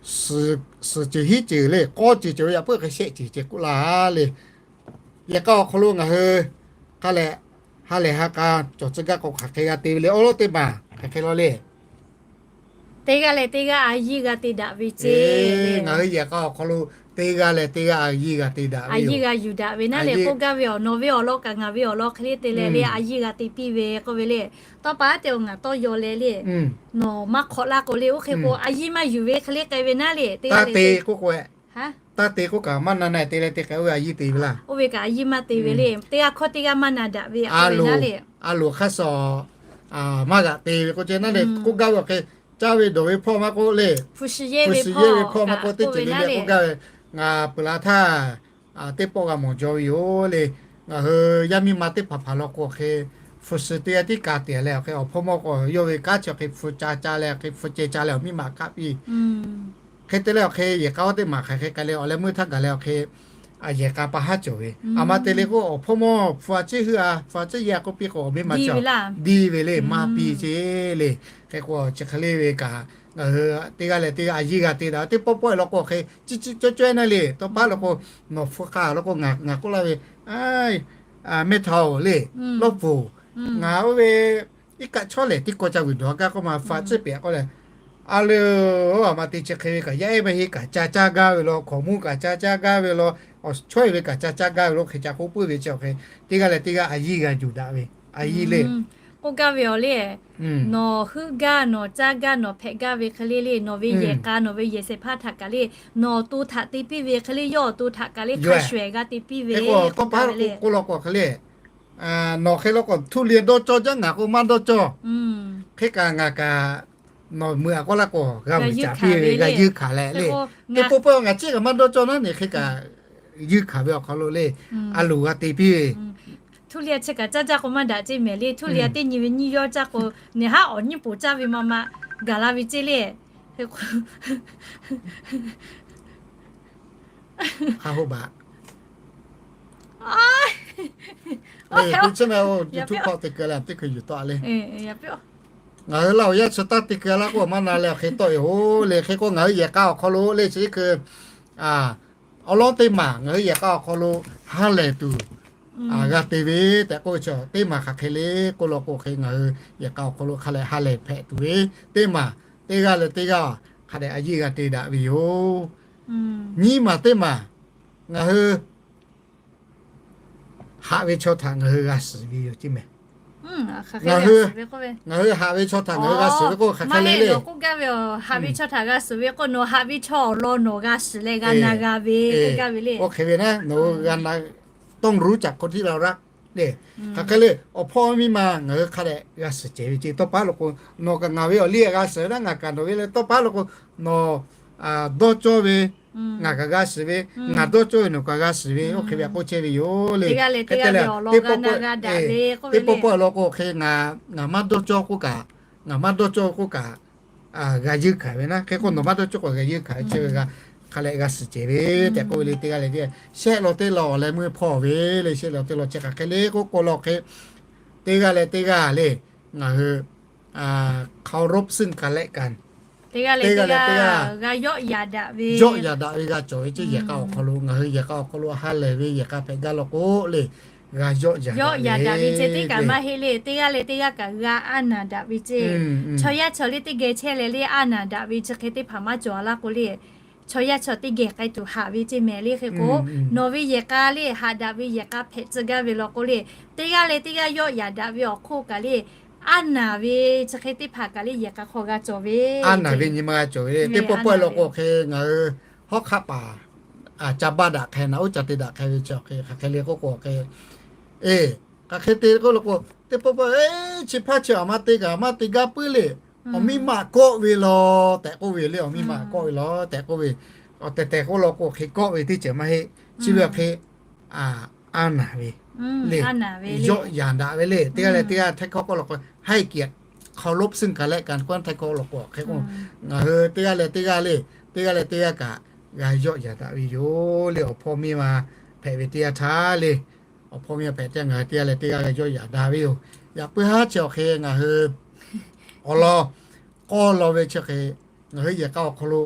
suhˍ ceuˬ hiˉ ceuˬ le k'awˇ ceuˬ cawˬ ve yaꞈ puiˉ hk'e shehˆ ceuˬ ceh k'oˆ laˇ le. Yehˬ k'a awˬ hk'aw lo ngaˬ hui hk'a lehˬ ha lehˬ ha k'a cawˬ tcuh gaˇ k'o hk'aˬ hk'e g'a te ve le. Awˬ lawn teˇ maˬ hk'aˬ hk'e law le. Teˇ g'aˇ leh teˇ g'aˇ a yiˇ g'a te daꞈ ve ceˇ. Ngaˬ hui yehˬ k'a awˬ hk'aw lo teˇ g'aˇ leh teˇ g'aˇ a yiˇ g'a te daꞈ ve, a yiˇ g'a yuˬ daꞈ ve naˉ le k'oˆ gaˇ ve awˬ nawˬ ve awˬ lawn kaꞈ ngaˬ ve awˬ lawn hk'e le te leh le a yiˇ g'a te piˇ ve k'oˆ ve le. Tawˇ pa te awˬ ngaˬ tawˇ yaw leh le, nawˬ maˇ hk'awꞈ laˇ k'o le oˇ hk'e k'o a yiˇ maˇ yuˬ ve hk'e le k'ai ve naˉ le teˇ g'aˇ leh teˇ taˇ te k'oˆ kaꞈ maˇ na na te leh te k'ai oˇ ve a yiˇ te ve laˇ. Oˇ ve kaꞈ a yiˇ maˇ te ve le. Teˇ g'aˇ hkawˇ teˇ g'aˇ maˇ na daꞈ ve a loˍ hk'aˇ suh maˇ g'aꞈ te ve k'o ceh naˉ le k'oˆ gaˇ ve awˬ hk'e, caˇ ve dawˬ ve hpawˇ maˇ k'oˆ le, hpu shi yehˇ ve hpawˇ maˇ k'oˆ teˇ ceuˬ le le k'oˆ gaˇ ve, ngaˬ peuˬ la htaˇ teˇ pawˆ g'a mawˬ jaw ve yoˬ le. Ngaˬ hui yaˇ miˇ ma teˇ hpaˍ hpaˍ law k'o hk'e, hpu shi teˇ g'aˇ tiˉ ka te leh awˬ hk'e awˬ hpawˇ mawˇ k'o yawˇ ve kanˉ chi hk'e hpu ca ca leh hk'e hpu ceh ca leh awˬ miˇ ma kaˆ piˇ. Hk'e te leh awˬ hk'e yehˬ k'a oˇ teˇ maˬ hk'aˬ hk'e k'ai leh awˬ leh meuˇ htaˇ gaˬ leh awˬ hk'e yehˬ k'a pa haˉ cawˬ ve. A ma te le k'o awˬ hpawˇ mawˇ hpu a ciˉ heuˆ a, hpu a ciˉ yehˇ a k'oˆ piˇ k'o awˬ miˇ ma cawˬ diˇ ve le maˇ piˇ ceˇ le. Hk'e k'o chi hk'e le ve kaꞈ ngaˬ hui teˇ g'aˇ leh teˇ g'aˇ a yiˇ g'a te daꞈ. Teˇ pawˆ pawˆ law k'o hk'e ciˇ ciˇ cawˇ cawˇ naˉ le. Tawˇ paˉ law k'o nawˬ hpu k'a law k'o ngaˬ k'oˆ laˇ ve, mehˇ htaˇ oˬ le, lawˇ pfuhˍ, ngaˬ oˇ ve iˉ kaˆ chawˇ lehˬ teˇ kaw ca vuiˬ dawˬ a gaˇ k'oˆ ma hpu a ciˉ pehꞈ k'oˆ leh, a le, a ma te chi hk'e ve kaꞈ yaˇ ehˉ maˇ heˆ kaꞈ ca caˇ gaˇ ve law, hkaoˍmonˇ kaꞈ ca caˇ gaˇ ve law, awˬ chawˇ e ve kaꞈ ca caˇ gaˇ ve law hk'e ca k'oˆ puiˉ ve chi awˬ hk'e teˇ g'aˇ leh teˇ g'aˇ a yiˇ g'a yuˬ daꞈ ve, a yiˇ le. K'oˆ gaˇ ve awˬ le, nawˬ heuˆ gaˇ nawˬ caˇ gaˇ nawˬ hpehꞈ gaˇ ve hk'e le le nawˬ ve yehˬ k'a nawˬ ve yehˬ shehˍ hpaˇ htaꞈ kaꞈ le, nawˬ awˬ to htaꞈ te piˇ ve hk'e le yawˇ awˬ to htaꞈ kaꞈ le hk'a shuˍ ehˍ g'a te piˇ ve k'oˆ gaˇ ve le. K'oˆ law k'o hk'e le, nawˬ hk'e law k'o htu liꞈ dawˇ cawˇ jaˇ, ngaˬ k'o maˇ dawˇ cawˇ. Hk'e kaꞈ ngaˬ kaꞈ nawˬ meuꞈ a k'oˆ laˇ k'o g'a vuiˬ caˍ piˇ ve g'a yeunˇ hkanˍ leh le. Teˇ pawˆ pawˆ ngaˬ ciˉ kaꞈ maˇ dawˇ cawˇ naˉ ne hk'e kaꞈ yeunˇ hkanˍ ve awˬ hk'aw lo le, a loˍ g'a te piˇ ve. Htu liꞈ chi kaꞈ caˇ jaˇ k'o maˇ daꞈ ceˇ mehˍ le. Htu liꞈ teˇ nyi ve nyiˇ yawˇ caˇ k'o, neˬ haˉ awˬ nyiˇ poˍ caˇ ve ma ma gaˬ la ve ceˇ le. Hk'a hoˆ baꞈ. YouTube hk'aw te keu leh teˇ hkui yuˬ tawˆ le. Ngaˬ hui laˇ awˬ yaˇ chi taˇ te keu laˇ k'oˆ maˇ na leh awˬ hk'e tawˆ e hoˬ le. Hk'e k'o ngaˬ hui yehˬ k'a awˬ hk'aw lo le chi teˇ hkui awˬ lawn teˇ maˬ ngaˬ hui yehˬ k'a awˬ hk'aw lo ha lehˬ tuˬ g'a te ve tehꞈ k'oˆ ve chi teˇ maˬ hk'aˬ hk'e le k'oˆ law k'o hk'e ngaˬ hui yehˬ k'a awˬ hk'aw lo hk'a lehˬ ha lehˬ hpehꞈ tuˬ ve teˇ maˬ, teˇ g'aˇ leh teˇ g'aˇ hk'a dehꞈ a yiˇ g'a te daꞈ ve yoˬ. Nyiˇ maˬ teˇ maˬ ngaˬ hui haꞈ ve chaw htaꞈ ngaˬ hui g'a shiˍ ve yoˬ ceˇ mehˍ. Ngaˬ hui, ngaˬ hui haꞈ ve chaw htaꞈ ngaˬ hui g'a shiˍ ve k'o hk'aˬ hk'e le le. Haꞈ ve chaw htaꞈ g'a shiˍ ve k'o nawˬ haꞈ ve chaw awˬ lawn nawˬ g'a shiˍ leh g'a na g'a ve k'oˆ gaˇ ve le. Oˇ hk'e ve naˉ nawˬ hui g'a na, ต้องรู้จักคนที่เรารัก le. Hk'aˬ hk'e le awˬ hpawˇ miˇ ma ngaˬ hui hk'a dehꞈ g'a shiˍ cehˬ ve ceˇ. Tawˇ paˉ law k'o nawˬ kaꞈ ngaˬ ve awˬ liˇ g'a shiˍ ve naˉ ngaˬ kaꞈ nawˬ ve le. Tawˇ paˉ law k'o nawˬ dawˇ cawˇ ve ngaˬ kaꞈ g'a shiˍ ve, ngaˬ dawˇ cawˇ ve nawˬ kaꞈ g'a shiˍ ve, oˇ hk'e ve k'oˆ chehˇ ve yoˬ le. Hk'e te leh teˇ pawˆ pawˆ, teˇ pawˆ pawˆ law k'o hk'e ngaˬ maˇ dawˇ cawˇ k'oˆ kaꞈ, ngaˬ maˇ dawˇ cawˇ k'oˆ kaꞈ g'a yeunˇ hkanˍ ve naˉ. Hk'e k'o nawˬ maˇ dawˇ cawˇ k'o g'a yeunˇ hkanˍ ve chi ve g'a hk'a leh g'a shiˍ cehˬ ve tehꞈ k'oˆ ve le. Teˇ g'aˇ leh teˇ g'aˇ shehˆ law teˇ law awˬ leh meuˇ hpawˇ ve le. Shehˆ law teˇ law chi hk'aˬ hk'e le k'oˆ k'o law hk'e teˇ g'aˇ leh teˇ g'aˇ le ngaˬ hui เคารพซึ่งกันและกัน teˇ g'aˇ leh teˇ g'aˇ g'a yawˆ yaꞈ daꞈ ve, yawˆ yaꞈ daꞈ ve g'a cawˬ ve ceˇ. Yehˬ k'a awˬ hk'aw lo ngaˬ hui yehˬ k'a awˬ hk'aw lo ha lehˬ ve yehˬ k'a hpehꞈ gaˇ law k'o le, g'a yawˆ yaꞈ daꞈ ve ceˇ. Teˇ kaꞈ maˇ heˆ le. Teˇ g'aˇ leh teˇ g'aˇ kaꞈ g'a aˉ naˬ daꞈ ve ceˇ. Chaw yaˇ chaw le teˇ geh chehˇ leh le aˉ naˬ daꞈ ve chi hk'e teˇ hpaˍ maˇ cawˬ a laˇ k'o le, chaw yaˇ chaw teˇ geh k'ai tuˬ haꞈ ve ceˇ mehˍ le. Hk'e k'o nawˬ ve yehˬ k'a le haꞈ daꞈ ve yehˬ k'a hpehꞈ tcuh gaˇ ve law k'o le, teˇ g'aˇ leh teˇ g'aˇ yawˆ yaꞈ daꞈ ve awˬ hk'oˆ kaꞈ le Aˉ naˍ ve chi hk'e teˇ hpaˍ kaꞈ le yehˬ k'a hk'aw g'a cawˬ ve, aˉ naˍ ve nyi ma g'a cawˬ ve le. Teˇ pawˆ pawehˇ law k'o hk'e ngaˬ hui hawˉ hk'aˆ paˍ ca baˆ daꞈ hk'e, naꞈ uˉ ca te daꞈ hk'e ve chi hk'e hk'aˬ hk'e le k'oˆ k'o hk'e, e, hk'aˬ hk'e te k'oˆ law k'o, teˇ pawˆ pawehˇ, e, chi hpaˇ chi aˬ ma te kaꞈ maˇ te gaˇ puiˉ le. Awˬ miˇ ma kawˆ ve law tehꞈ k'oˆ ve le. Awˬ miˇ ma kawˆ ve law tehꞈ k'oˆ ve, awˬ tehˬ tehˬ k'oˆ law k'o hk'e kawˆ ve teˇ ceuˬ maˇ heˆ. Chi ve awˬ hk'e aˉ naˍ ve le. Yawˆ yaˍ daꞈ ve le. Teˇ g'aˇ leh teˇ g'aˇ htaiˇ hkawˇ k'oˆ law k'o ให้เกียรติ เคารพซึ่งกันและกัน k'oˆ htaiˇ hkawˇ law k'o hk'e k'o, ngaˬ hui teˇ g'aˇ leh teˇ g'aˇ le, teˇ g'aˇ leh teˇ g'aˇ kaꞈ g'a yawˆ yaˍ daꞈ ve yoˬ le. Awˬ hpawˇ miˇ ma hpehꞈ ve teˇ g'aˇ htaˇ le, awˬ hpawˇ miˇ ma hpehꞈ teˇ g'aˇ ngaˬ hui teˇ g'aˇ leh teˇ g'aˇ g'a yawˆ yaˍ daꞈ ve yoˬ. Yaꞈ puiˉ haˉ chi awˬ hk'e ngaˬ hui awˬ lawn k'awˇ law ve chi hk'e, ngaˬ hui yehˬ k'a awˬ hk'aw lo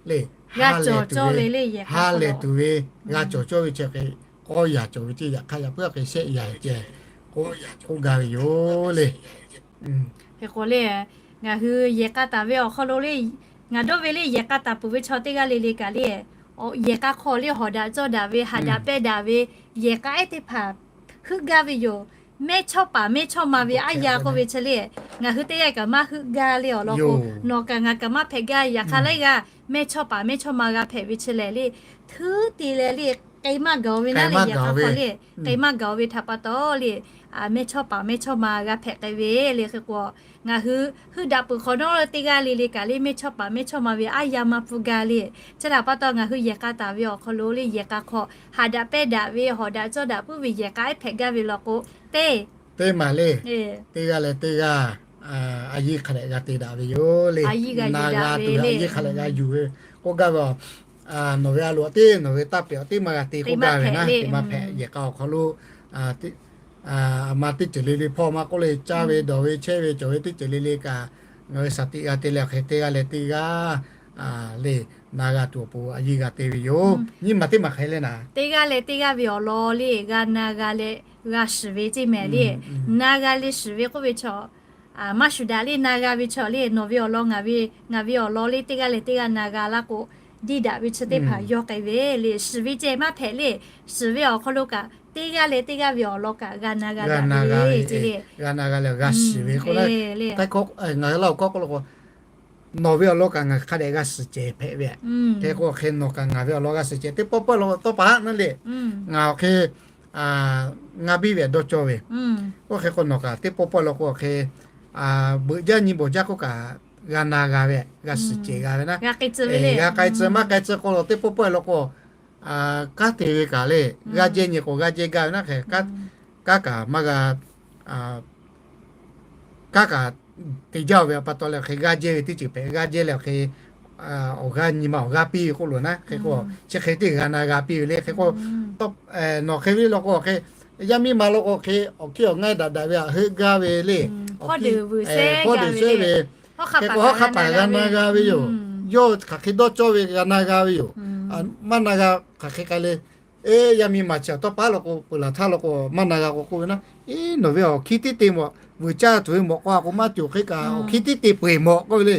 le, g'a cawˬ cawˇ ve le, ha lehˬ tuˬ ve, g'a cawˬ cawˇ ve chi hk'e, k'awˇ yaˍ cawˬ ve ceˇ. Yaꞈ hk'aˇ yaꞈ puiˉ hk'e shehˆ yaˍ ceh k'oˆ gaˇ ve yoˬ le. Hk'e k'o le, ngaˬ hui yehˬ k'a taˍ ve awˬ hk'aw lo le, ngaˬ dawˇ ve le yehˬ k'a taˍ peuˬ ve chaw teˇ g'aˇ le le kaꞈ le, yehˬ k'a hk'aw le hawˍ daꞈ cawˇ daꞈ ve, haꞈ daꞈ pehˇ daꞈ ve, yehˬ k'a ehˉ teˇ hpaˍ heuˆ gaˇ ve yoˬ. Mehˇchawˇpaˍ mehˇchawˇma ve aˉ yaˇ k'oˆ ve chi le, ngaˬ hui teˇ g'aˇ kaꞈ maˇ heuˆ gaˇ le awˬ lawn k'o, nawˬ kaꞈ ngaˬ kaꞈ maˇ hpehꞈ gaˇ. Yaꞈ hk'aˇ laiˉ g'aˇ mehˇchawˇpaˍ mehˇchawˇma g'a hpehꞈ ve chi lehˬ le, htuˉ te leh le, k'ai maˇ gaˬ ve naˉ le, yehˬ k'a hk'aw le, k'ai maˇ gaˬ ve htaꞈ pa taw le, mehˇchawˇpaˍ mehˇchawˇma g'a hpehꞈ k'ai ve le. Hk'e k'o, ngaˬ hui heuˆ daꞈ peuˬ hk'awꞈ nawˉ teˇ g'aˇ le le kaꞈ le mehˇchawˇpaˍ mehˇchawˇma ve aˉ yaˇ maˇ pfuhˇ gaˇ le. Chi htaꞈ pa taw ngaˬ hui yehˬ k'a taˍ ve awˬ hk'aw lo le yehˬ k'a hk'aw haꞈ daꞈ pehˇ daꞈ ve, hawˍ daꞈ cawˇ daꞈ puiˉ ve yehˬ k'a ehˉ hpehꞈ gaˇ ve law k'o, teˇ teˇ maˬ le, teˇ g'aˇ leh teˇ g'aˇ a yiˇ hk'a dehꞈ g'a te daꞈ ve yoˬ le. Na g'a tuˬ ve a yiˇ hk'a dehꞈ g'a yuˬ ve k'oˆ gaˇ ve, nawˬ ve a loˍ teˇ, nawˬ ve taˇ pehˍ teˇ maˇ g'a te k'oˆ gaˇ ve naˉ, teˇ maˇ hpehꞈ yehˬ k'a awˬ hk'aw lo a ma teˇ ceuˬ le le hpawˇ maˇ k'oˆ le, caˇ ve dawˬ ve chehˇ ve cawˬ ve teˇ ceuˬ le le kaꞈ, ngaˬ hui shaˍ tiꞈ g'a te leh hk'e teˇ g'aˇ leh teˇ g'aˇ le, na g'a tuˬ awˬ pon a yiˇ g'a te ve yoˬ. Nyiˇ maˬ teˇ maˬ hk'e le naˉ, teˇ g'aˇ leh teˇ g'aˇ ve awˬ lawn le g'a na g'a leh g'a shiˍ ve ceˇ mehˍ le. Na g'a leh shiˍ ve k'oˆ ve chaw maˇ shuˍ daꞈ le. Na g'a ve chaw le nawˬ ve awˬ lawn ngaˬ ve, ngaˬ ve awˬ lawn le teˇ g'aˇ leh teˇ g'aˇ na g'a laˇ k'o, diˇ daꞈ ve chi teˇ hpaˍ yawˇ k'ai ve le. Shiˍ ve ceh maˇ hpehꞈ le. Shiˍ ve awˬ hk'aw lo kaꞈ teˇ g'aˇ leh teˇ g'aˇ ve awˬ lawn kaꞈ g'a na g'a daꞈ ve le. G'a na g'a leh g'a shiˍ ve k'o le, ngaˬ hui laˇ awˬ kawˆ k'oˆ law k'o, nawˬ ve awˬ lawn kaꞈ ngaˬ hk'a dehꞈ g'a shiˍ cehˬ hpehꞈ ve. Hk'e k'o hk'e nawˬ kaꞈ ngaˬ ve awˬ lawn g'a shiˍ cehˬ teˇ pawˆ pawehˇ law k'o tawˇ pa haˉ naˉ le, ngaˬ awˬ hk'e ngaˇ biˇ ve dawˇ cawˇ ve. Oˇ hk'e k'o nawˬ kaꞈ teˇ pawˆ pawehˇ law k'o hk'e beuꞈ jaˇ nyi bawˬ jaˇ k'oˆ kaꞈ g'a na g'a ve, g'a shiˍ cehˬ g'a ve naˉ. G'a k'ai tcuh maˇ k'ai tcuh k'o law teˇ pawˆ pawehˇ law k'o, kanˉ te ve kaꞈ le, g'aˇ jehˇ nyi k'o g'aˇ jehˇ gaˇ ve naˉ hk'e, kanˉ kaꞈ maˇ g'a kanˉ kaꞈ te jaˇ ve pa taw leh hk'e g'aˇ jehˇ ve teˇ ceuˬ hpehꞈ, g'aˇ jehˇ leh hk'e awˬ g'aˇ nyi ma awˬ g'aˇ piˇ ve k'oˆ loˬ naˉ. Hk'e k'o chi hk'e teˇ g'a na g'a piˇ ve le. Hk'e k'o nawˬ hk'e ve law k'o hk'e, yaˇ miˇ ma law k'o hk'e awˬ hkiˇ awˬ ngaˇ daꞈ daꞈ ve htaꞈ heuˆ gaˇ ve le. Hpawˇ deˬ shehˇ ve, hk'e k'o hawˉ hk'aˆ paˍ g'a na g'a ve yoˬ. Yawˇ hk'aˬ hk'e dawˇ cawˇ ve g'a na g'a ve yoˬ. Maˇ na g'a hk'aˬ hk'e k'ai le. Eˇ, yaˇ miˇ ma chi awˬ tawˇ paˉ law k'o peuˬ laˬ htaˇ law k'o maˇ na g'a k'o k'oˆ ve naˉ, eˇ, nawˬ ve awˬ hkiˇ tiˉ te mawˬ, vuiˬ caˇ tuˬ ve mawˬ k'o a k'o maˇ cawˬ hk'e kaꞈ awˬ hkiˇ tiˉ te peu eˬ mawˬ k'oˆ ve le.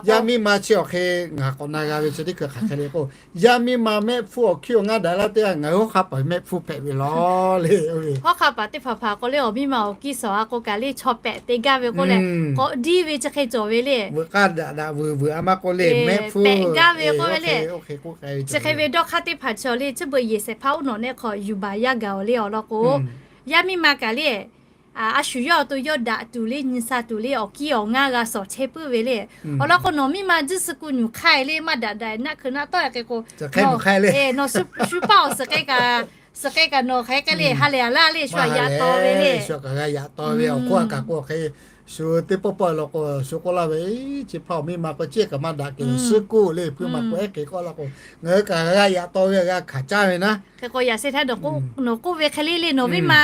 Yaˇ miˇ ma chi awˬ hk'e ngaˬ k'awꞈ na g'a ve chi teˇ hkui hk'aˬ hk'e le k'o, yaˇ miˇ ma mehˆ hpfuhˇ awˬ hkiˇ awˬ ngaˇ daꞈ laˇ teˇ g'aˇ ngaˬ hui hawˉ hk'aˆ paˍ mehˆ hpfuhˇ hpehꞈ ve law le. Hawˉ hk'aˆ paˍ teˇ hpaˍ hpaˍ k'o le awˬ miˇ ma awˬ hkiˇ sawˍ a k'o kaꞈ le chaw pehꞈ te gaˇ ve k'oˆ leh k'awꞈ diˇ ve chi hk'e cawˬ ve le. Veuꞈ k'aˇ daꞈ daꞈ vuiˬ vuiˬ a maˇ k'oˆ le, mehˆ hpfuhˇ pehꞈ gaˇ ve k'oˆ ve le. Chi hk'e ve dawˇ hk'aˇ teˇ hpaˍ chi awˬ le chi beuꞈ yehˬ shehˍ hpaˇ uˉ nawꞈ nehˆ hk'aw yuˬ baˬ yaˇ gaˬ awˬ le awˬ lawn k'o, yaˇ miˇ ma kaꞈ le a shu yawˇ awˬ to yawˇ daꞈ tuˬ le nyi sa tuˬ le awˬ hkiˇ awˬ ngaˇ g'a shawˍ chehˇ puiˉ ve le. Awˬ lawn k'o nawˬ miˇ ma jiˇ suh ku nyuˬ hk'ai le maˇ daꞈ daꞈ naˆ hkui naˆ tawˆ hk'e k'o, nawˬ shu paˇ awˬ suhˍ k'ai kaꞈ, suhˍ k'ai kaꞈ nawˬ hk'aˬ hk'e le ha lehˬ a laˇ le shu a yaꞈ taw ve le. Shu kaꞈ g'a yaꞈ taw ve awˬ hk'oˆ a kaꞈ k'o hk'e, shu teˇ pawˆ pawehˇ law k'o shu k'oˆ laˇ ve, chi hpaˇ awˬ miˇ ma k'o ciˉ kaꞈ maˇ daꞈ kehˬ suhˉ koˆ le hpuiˇ ma k'o ehˉ k'e k'oˆ laˇ k'o, ngaˬ hui kaꞈ g'a yaꞈ taw ve g'a hkanˍ caˇ ve naˉ. Hk'e k'o yaꞈ shehˍ htaˇ nawˬ k'oˆ ve hk'e le le nawˬ miˇ ma,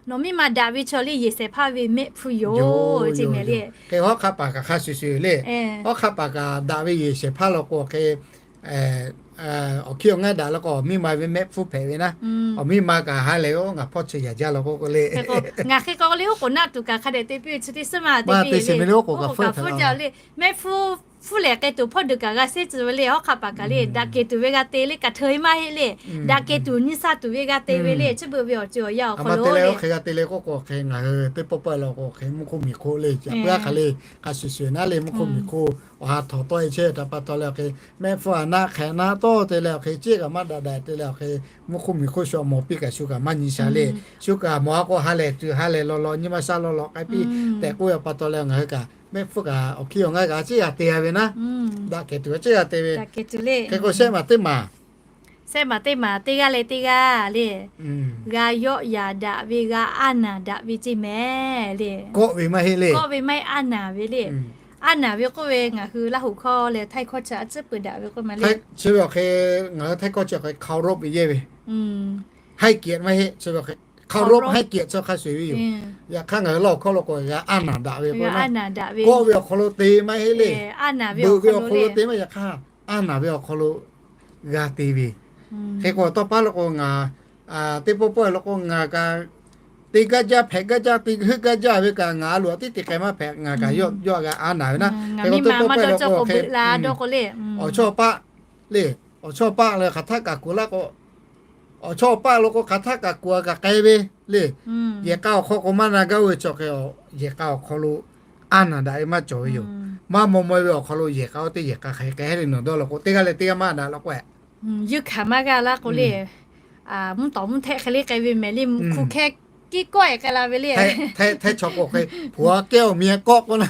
nawˬ miˇ ma daꞈ ve chaw le yehˬ shehˍ hpaˇ ve mehˆ hpfuhˇ yoˬ ce mehˍ le. Hk'e hawˉ hk'aˆ paˍ kaꞈ hk'a shuˍ shuˍ le. Hawˉ hk'aˆ paˍ kaꞈ daꞈ ve yehˬ shehˍ hpaˇ law k'o hk'e awˬ hkiˇ awˬ ngaˇ daꞈ law k'o awˬ miˇ ma ve mehˆ hpfuhˇ hpehꞈ ve naˉ. Awˬ miˇ ma kaꞈ ha lehˬ oˇ ngaˬ hpawˇ chi yaꞈ jaˇ law k'o k'o le. Ngaˬ hk'e k'o le oˉ k'oˍ naˆ tuˬ kaꞈ hk'a dehꞈ te piˇ ve chi teˇ suhˉ maˇ te piˇ ve le. Oˉ k'oˍ kaꞈ hpfuhˇ jaˇ le mehˆ hpfuhˇ hpfuhˇ lehˬ k'ai tuˬ hpawˇ deuˬ kaꞈ g'a sehˉ tcuh ve le. Hawˉ hk'aˆ paˍ kaꞈ le, daꞈ kehˬ tuˬ ve g'a te le, kaꞈ hteu maˇ heˆ le. Daꞈ kehˬ tuˬ nyi sa tuˬ ve g'a te ve le, chi beuꞈ ve awˬ ceuˬ awˬ yanˇ awˬ hk'aw lo le. Hk'e g'a te le k'oˆ k'o hk'e, ngaˬ hui teˇ pawˆ pawehˇ la k'o hk'e, mvuhˇ hk'oˆ miˬ hk'oˆ le, yaꞈ puiˉ aˉ hk'aˬ le, hk'a shuˍ shuˍ naˉ le, mvuhˇ hk'oˆ miˬ hk'oˆ awˬ ha htawˍ tawˆ e chehˇ ve htaꞈ pa taw leh hk'e, mehˆ hpfuhˇ a naˆ hk'ehꞈ naˆ tawˇ te leh hk'e, ceˇ kaꞈ maˇ daꞈ daꞈ te leh hk'e, mvuhˇ hk'oˆ miˬ hk'oˆ shu awˬ mawˬ piˇ kaꞈ shu kaꞈ maˇ nyi sha le. Shu kaꞈ mawˬ a k'o ha lehˬ tuˬ ha lehˬ law law, nyi ma sha law law k'ai piˇ tehꞈ k'oˆ ve pa taw leh ngaˬ hui kaꞈ mehˆ hpfuhˇ kaꞈ awˬ hkiˇ awˬ ngaˇ kaꞈ ceˇ g'a te g'a ve naˉ, daꞈ kehˬ tuˬ ceˇ g'a te ve. Hk'e k'o shehˆ maˬ teˇ maˬ, shehˆ maˬ teˇ maˬ teˇ g'aˇ leh teˇ g'aˇ le, g'a yawˆ yaˍ daꞈ ve, g'a aˉ naˬ daꞈ ve ceˇ mehˍ le. Kawˆ ve maˇ heˆ le. Kawˆ ve maˇ heˆ, aˉ naˬ ve le. Aˉ naˬ ve k'oˆ ve ngaˬ hui Laˇ huˍ hkawˇ leh Htaiˇ hkawˇ chi a tcuhˉ peuˬ daꞈ ve k'oˆ ma le. Chi ve awˬ hk'e ngaˬ hui Htaiˇ hkawˇ chi hk'e เคารพ ve yehˇ ve, ให้เกียรติ maˇ heˆ, chi ve hk'e เคารพ ให้เกียรติ chi hk'a shuˍ ve yoˬ. Yaꞈ hk'aˇ ngaˬ hui Laˇ huˍ hkawˇ lo k'o g'a aˉ naˬ daꞈ ve k'o, kawˆ ve awˬ hk'aw lo te maˇ heˆ le. Beuꞈ ve awˬ hk'aw lo te maˇ, yaꞈ hk'aˇ aˉ naˬ ve awˬ hk'aw lo g'a te ve. Hk'e k'o tawˇ paˉ lo k'o ngaˬ teˇ pawˆ pawehˇ lo k'o ngaˬ kaꞈ teˇ gaˇ jaˇ hpehꞈ gaˇ jaˇ te heuˆ gaˇ jaˇ ve kaꞈ ngaˬ a loˍ a tiˉ te k'ai maˇ hpehꞈ, ngaˬ kaꞈ yawˇ a g'a aˉ naˬ ve naˉ. Hk'e k'o teˇ pawˆ pawehˇ lo k'o hk'e, awˬ chawˇ paˆ le, awˬ chawˇ paˆ leh hk'aˬ htaˆ kaꞈ kuˬ laˇ k'o, awˬ chawˇ paˆ lo k'o hk'aˬ htaˆ kaꞈ kuˬ a kaꞈ k'ai ve le. Yehˬ k'a awˬ hk'aw k'o maˇ na gaˇ oˇ ve chi hk'e, yehˬ k'a awˬ hk'aw lo aˉ naˬ daꞈ ve maˇ cawˬ ve yoˬ. Maˇ maw maw ve awˬ hk'aw lo yehˬ k'a oˇ teˇ yehˬ k'a hk'e k'ai le nawˬ dawˇ law k'o, teˇ g'aˇ leh teˇ g'aˇ maˇ daꞈ law k'o, yuˇ hkanˍ maˇ g'a laˇ k'o le, mvuhˇ tawˍ mvuhˇ htehˆ hk'e le k'ai ve mehˍ le, hk'u hkeh kiˇ kawˆ e k'ai la ve le. Htaiˇ chaw k'o hk'e, ผัวแก้วเมียก๊อก k'oˆ na,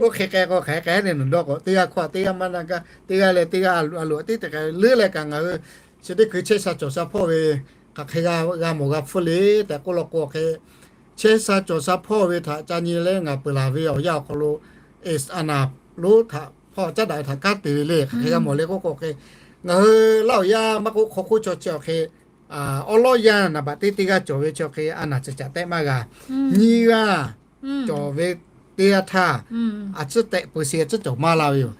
oˇ hk'e k'ai k'o hk'e k'ai le nawˬ dawˇ k'o, teˇ g'aˇ hkawˇ teˇ g'aˇ maˇ na gaˇ, teˇ g'aˇ leh teˇ g'aˇ a loˍ a loˍ a tiˉ te k'ai leuˉ leh kaꞈ ngaˬ hui chi teˇ hkui chehˇ sha cawˬ sha hpawˇ ve hk'aˬ hk'e g'a mawˬ g'a hpfuhˇ le tehꞈ k'oˆ law k'o hk'e, chehˇ sha cawˬ sha hpawˇ ve htaꞈ ca nyi leh ngaˬ peuˬ laˬ ve awˬ yanˇ awˬ hk'aw lo, aˉ naˬ lonˉ htaꞈ hpawˇ caˉ daꞈ ve htaꞈ kanˉ te ve le. Hk'aˬ hk'e g'a mawˬ le k'oˆ k'o hk'e, ngaˬ hui Laˇ huˍ yaˇ maˇ k'oˆ hk'aw hk'oˆ chaw chi awˬ hk'e, awˉ lawˉ yaˇ naˍ baꞈ teˇ teˇ g'aˇ cawˬ ve chi awˬ hk'e aˉ naˬ chi caꞈ tehˆ maˇ g'a. Nyiˇ g'aˇ cawˬ ve teˇ g'aˇ htaˇ, a tcuhˉ tehꞈ peuˬ sheˍ a tcuhˉ cawˬ maˇ laˇ ve yoˬ.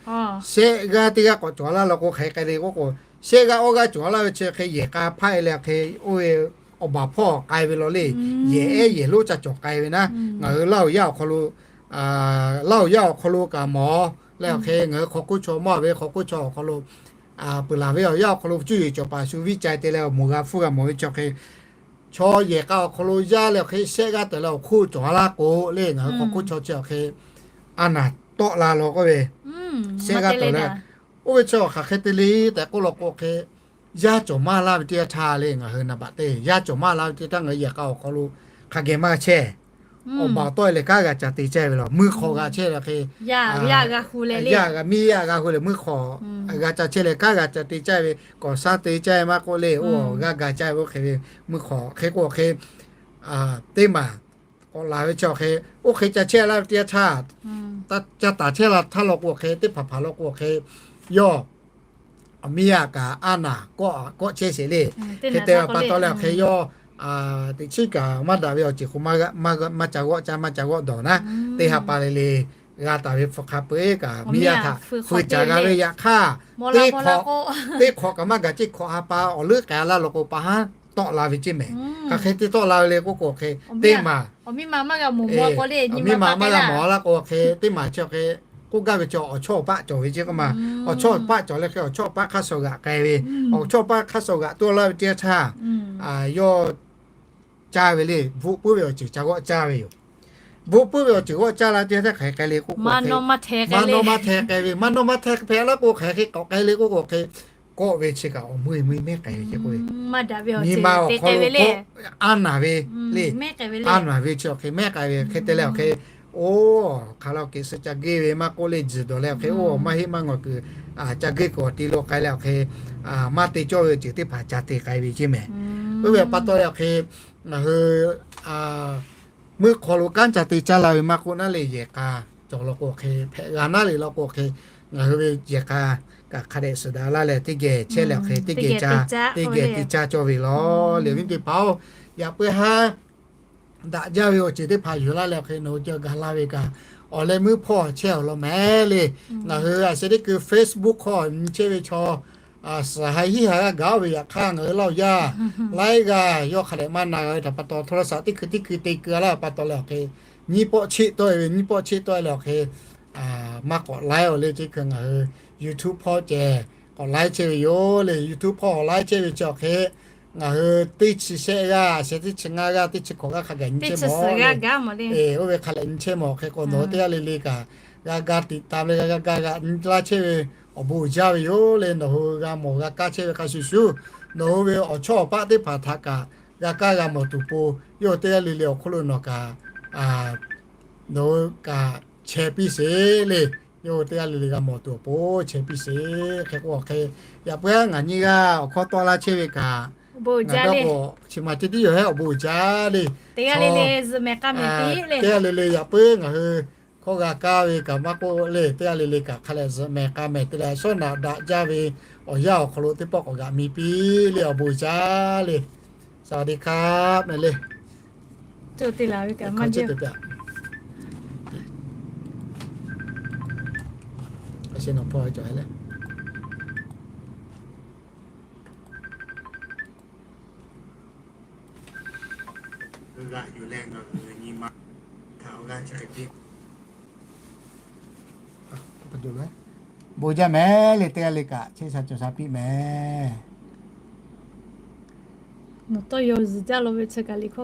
Shehˆ g'aˇ teˇ g'aˇ k'awꞈ cawˬ laˇ law k'o hk'aˬ hk'e k'ai le k'oˆ k'o, shehˆ g'aˇ awˇ g'aˇ cawˬ laˇ ve chi hk'e yehˬ k'a hpaˆ e leh hk'e, oˇ ve awˬ baˬ hpawˇ k'ai ve law le. Yehˬ ehˉ yehˬ lonˉ ca cawˬ k'ai ve naˉ, ngaˬ hui Laˇ huˍ yaˇ awˬ hk'aw lo Laˇ huˍ yaˇ awˬ hk'aw lo kaꞈ mawˬ leh awˬ hk'e ngaˬ hui hk'aw hk'oˆ chaw maˇ ve hk'aw hk'oˆ chaw awˬ hk'aw lo peuˬ laˬ ve awˬ yanˇ awˬ hk'aw lo cuˇ yiˍ cawˬ paˍ shu viˇ ca te leh mawˬ g'a hpfuhˇ g'a mawˬ ve chi awˬ hk'e, chaw yehˬ k'a awˬ hk'aw lo yaˇ leh awˬ hk'e shehˆ g'aˇ tehꞈ leh awˬ hk'oˆ cawˬ a laˇ k'o le, ngaˬ hui hk'aw hk'oˆ chaw chi awˬ hk'e aˉ naˬ tawˆ la law k'oˆ ve, shehˆ g'aˇ tehꞈ leh, oˇ ve chi awˬ hk'aˬ hk'e te le tehꞈ k'oˆ law k'o hk'e, yaˇ cawˬ maˇ laˇ ve teˇ g'aˇ htaˇ le, ngaˬ hui naˍ baꞈ te yaˇ cawˬ maˇ laˇ ve teˇ g'aˇ htaˇ ngaˬ hui yehˬ k'a awˬ hk'aw lo hk'a geh maˇ chehˇ. Awˬ baˬ tawˆ e leh kanˉ g'a ca te caˇ ve law, meuˇ hk'aw g'a chehˇ leh hk'e, yaˇ g'a hu leh le, miˇ yaˇ g'a hu leh meuˇ hk'aw g'a ca chehˇ leh kanˉ g'a ca te caˇ ve, kawˍ shaˉ te caˇ ve maˇ k'oˆ le, oˇ g'a ga caˇ ve oˇ hk'e ve meuˇ hk'aw hk'e k'o hk'e, teˇ maˬ k'awꞈ laˬ ve chi awˬ hk'e, oˇ hk'e ca chehˇ laˇ ve teˇ g'aˇ htaˇ, ca taˍ chehˇ la htaˇ law k'o hk'e, teˇ hpaˍ hpaˍ law k'o hk'e, yawˇ awˬ miˇ yaˇ kaꞈ aˉ naˬ kawˆ kawˆ chehˇ sheˍ le. Hk'e te pa taw leh awˬ hk'e yawˇ teꞈ chiˉ kaꞈ maˇ daꞈ ve awˬ ceuˬ k'o, maˇ ca g'awˆ caˇ maˇ ca g'awˆ dawˬ naˉ, teˇ ha pa le le g'a taˍ ve hpu hk'a peu-eˬ kaꞈ miˇ yaˇ htaꞈ feu caˍ g'a ve yaꞈ hk'aˇ, teˇ hk'awꞈ kaꞈ maˇ gaˬ ceˇ, hkawꞈ ha pa awˬ leuˉ k'ai laˇ law k'o pa haˉ tawˆ la ve ceˇ mehˍ. Hk'aˬ hk'e te tawˆ la ve le k'oˆ k'o hk'e, teˇ maˬ miˇ ma maˇ g'a mawˬ laˇ k'o hk'e, teˇ maˬ chi hk'e k'oˆ gaˇ ve chi awˬ chawˇ awˬ paˆ cawˬ ve ceˇ k'oˆ ma. Awˬ chawˇ awˬ paˆ cawˬ leh hk'e awˬ chawˇ awˬ paˆ hk'a shuˍ g'aꞈ k'ai ve, awˬ chawˇ awˬ paˆ hk'a shuˍ g'aꞈ tuˬ laˇ ve teˇ g'aˇ htaˇ, yawˇ caˇ ve le, bvuhꞈ puiˉ ve awˬ ceuˬ ca g'awˆ caˇ ve yoˬ. Bvuhꞈ puiˉ ve awˬ ceuˬ g'awˆ caˇ la teˇ g'aˇ htaˇ hk'aˬ hk'e k'ai le k'oˆ k'o, maˇ nawˇ maˇ hteh k'ai ve, maˇ nawˇ maˇ hteh hpehꞈ laˇ k'o hk'aˬ hk'e k'awꞈ k'ai le k'oˆ k'o hk'e, kawˆ ve chi kaꞈ awˬ meuˇ e meuˇ mehˉ k'ai ve ceˇ k'oˆ ve, nyi ma awˬ hk'aw lo kawˆ, aˉ naˬ ve le, aˉ naˬ ve chi awˬ hk'e mehˉ k'ai ve hk'e te leh awˬ hk'e, oˇ hk'aˬ lo kehˬ suh ca geˇ ve maˇ k'oˆ le, tzuhˬ dawˬ leh awˬ hk'e oˇ maˇ heˆ maˇ ngawˬ kuiˬ ca geˇ kuiˬ awˬ ti lo k'ai leh awˬ hk'e, maˇ te cawˇ ve awˬ ceuˬ teˇ hpaˍ ca te k'ai ve ceˇ mehˍ. Oˇ ve pa taw leh awˬ hk'e, ngaˬ hui meuˇ hk'aw lo kanˉ ca te caˇ la ve maˇ k'oˆ naˉ le, yehˬ k'a cawˬ law k'o hk'e, hpehꞈ g'a naˉ le law k'o hk'e, ngaˬ hui ve yehˬ k'a kaꞈ hk'a dehꞈ suhˍ daꞈ laˇ leh teˇ geh chehˇ leh awˬ hk'e teˇ geh te caˇ cawˇ ve law le. Awˬ viˉ teˇ hpaˍ-oˬ, yaꞈ puiˉ haˉ daꞈ jaˇ ve awˬ ceuˬ teˇ hpaˍ yuˬ laˇ leh awˬ hk'e nawˬ hui ca gaˬ la ve kaꞈ, awˬ leh meuˇ hpawˇ chehˇ awˬ lawn mehˍ le. Ngaˬ hui a shu teˇ hkui Facebook hk'aw nyi chehˇ ve chaw, suhˍ ha hiˉ ha g'a gaˬ oˇ ve yaꞈ hk'aˇ ngaˬ hui Laˇ huˍ yaˇ laiˉ g'aˇ yawˇ hk'a dehꞈ maˇ na g'a ve htaꞈ pa taw, โทรศัพท์ teˇ hkui teˇ hkui te keu laˇ pa taw leh awˬ hk'e, nyiˇ pawˆ cheˆ tawˆ e ve, nyiˇ pawˆ cheˆ tawˆ e leh awˬ hk'e, maˇ k'awꞈ laiˉ-oˬ le. Chi hk'e ngaˬ hui YouTube hpawˇ ceh k'awꞈ laiˉ chehˇ ve yoˬ le. YouTube hpawˇ k'awꞈ laiˉ chehˇ ve chi awˬ hk'e ngaˬ hui teˇ chi shehˆ g'aˇ, shehˍ teˇ chi ngaˇ g'aˇ, teˇ chi hkawꞈ g'aˇ hk'a gaˬ nyi chehˇ mawˬ le. Oˇ ve hk'a lehˬ nyi chehˇ mawˬ hk'e k'o, nawˬ hui teˇ g'aˇ le le kaꞈ g'a ga tiꞈ ta ve, g'a ga g'a nyi laˇ chehˇ ve awˬ bon uiˍ jaˇ ve yoˬ le. Nawˬ hui g'a mawˬ g'a kaˇ chehˇ ve hk'a shuˍ shuˍ, nawˬ hui ve awˬ chawˇ awˬ paˆ teˇ hpaˍ htaꞈ kaꞈ g'a kaˇ g'a mawˬ tuˬ pon, yawˇ hui teˇ g'aˇ le le awˬ hk'oˆ lo nawˬ kaꞈ nawˬ hui kaꞈ chehˇ piˇ sheˍ le. Yawˇ hui teˇ g'aˇ le le g'a mawˬ tuˬ awˬ pon chehˇ piˇ sheˍ. Hk'e k'o hk'e, yaꞈ puiˉ-aˬ ngaˬ nyi g'aˇ awˬ hkawˇ tawˆ laˇ chehˇ ve kaꞈ, ngaˬ dawˇ k'o chi ma ceh tiˉ yoˬ hehˉ, awˬ bon uiˍ jaˇ le. Teˇ g'aˇ le le yaꞈ puiˉ ngaˬ hui hkawˇ g'a kaˇ ve kaꞈ maˇ k'oˆ le, teˇ g'aˇ le le kaꞈ hk'a lehˬ zuhꞈ mehˍ k'a mehˍ te leh shawˉ naꞈ daꞈ jaˇ ve awˬ yanˇ awˬ hk'aw lo teˇ pawˆ k'awꞈ g'aꞈ mi piˇ le, awˬ bon uiˍ jaˇ le. สวัสดีครับ meh le. Bon jaˇ mehˍ le, teˇ g'aˇ le kaꞈ chehˇ sha cawˬ sha piˇ mehˍ. Nawˬ tawˇ yaw zuhˬ jaˇ lo ve chi kaꞈ liꞈ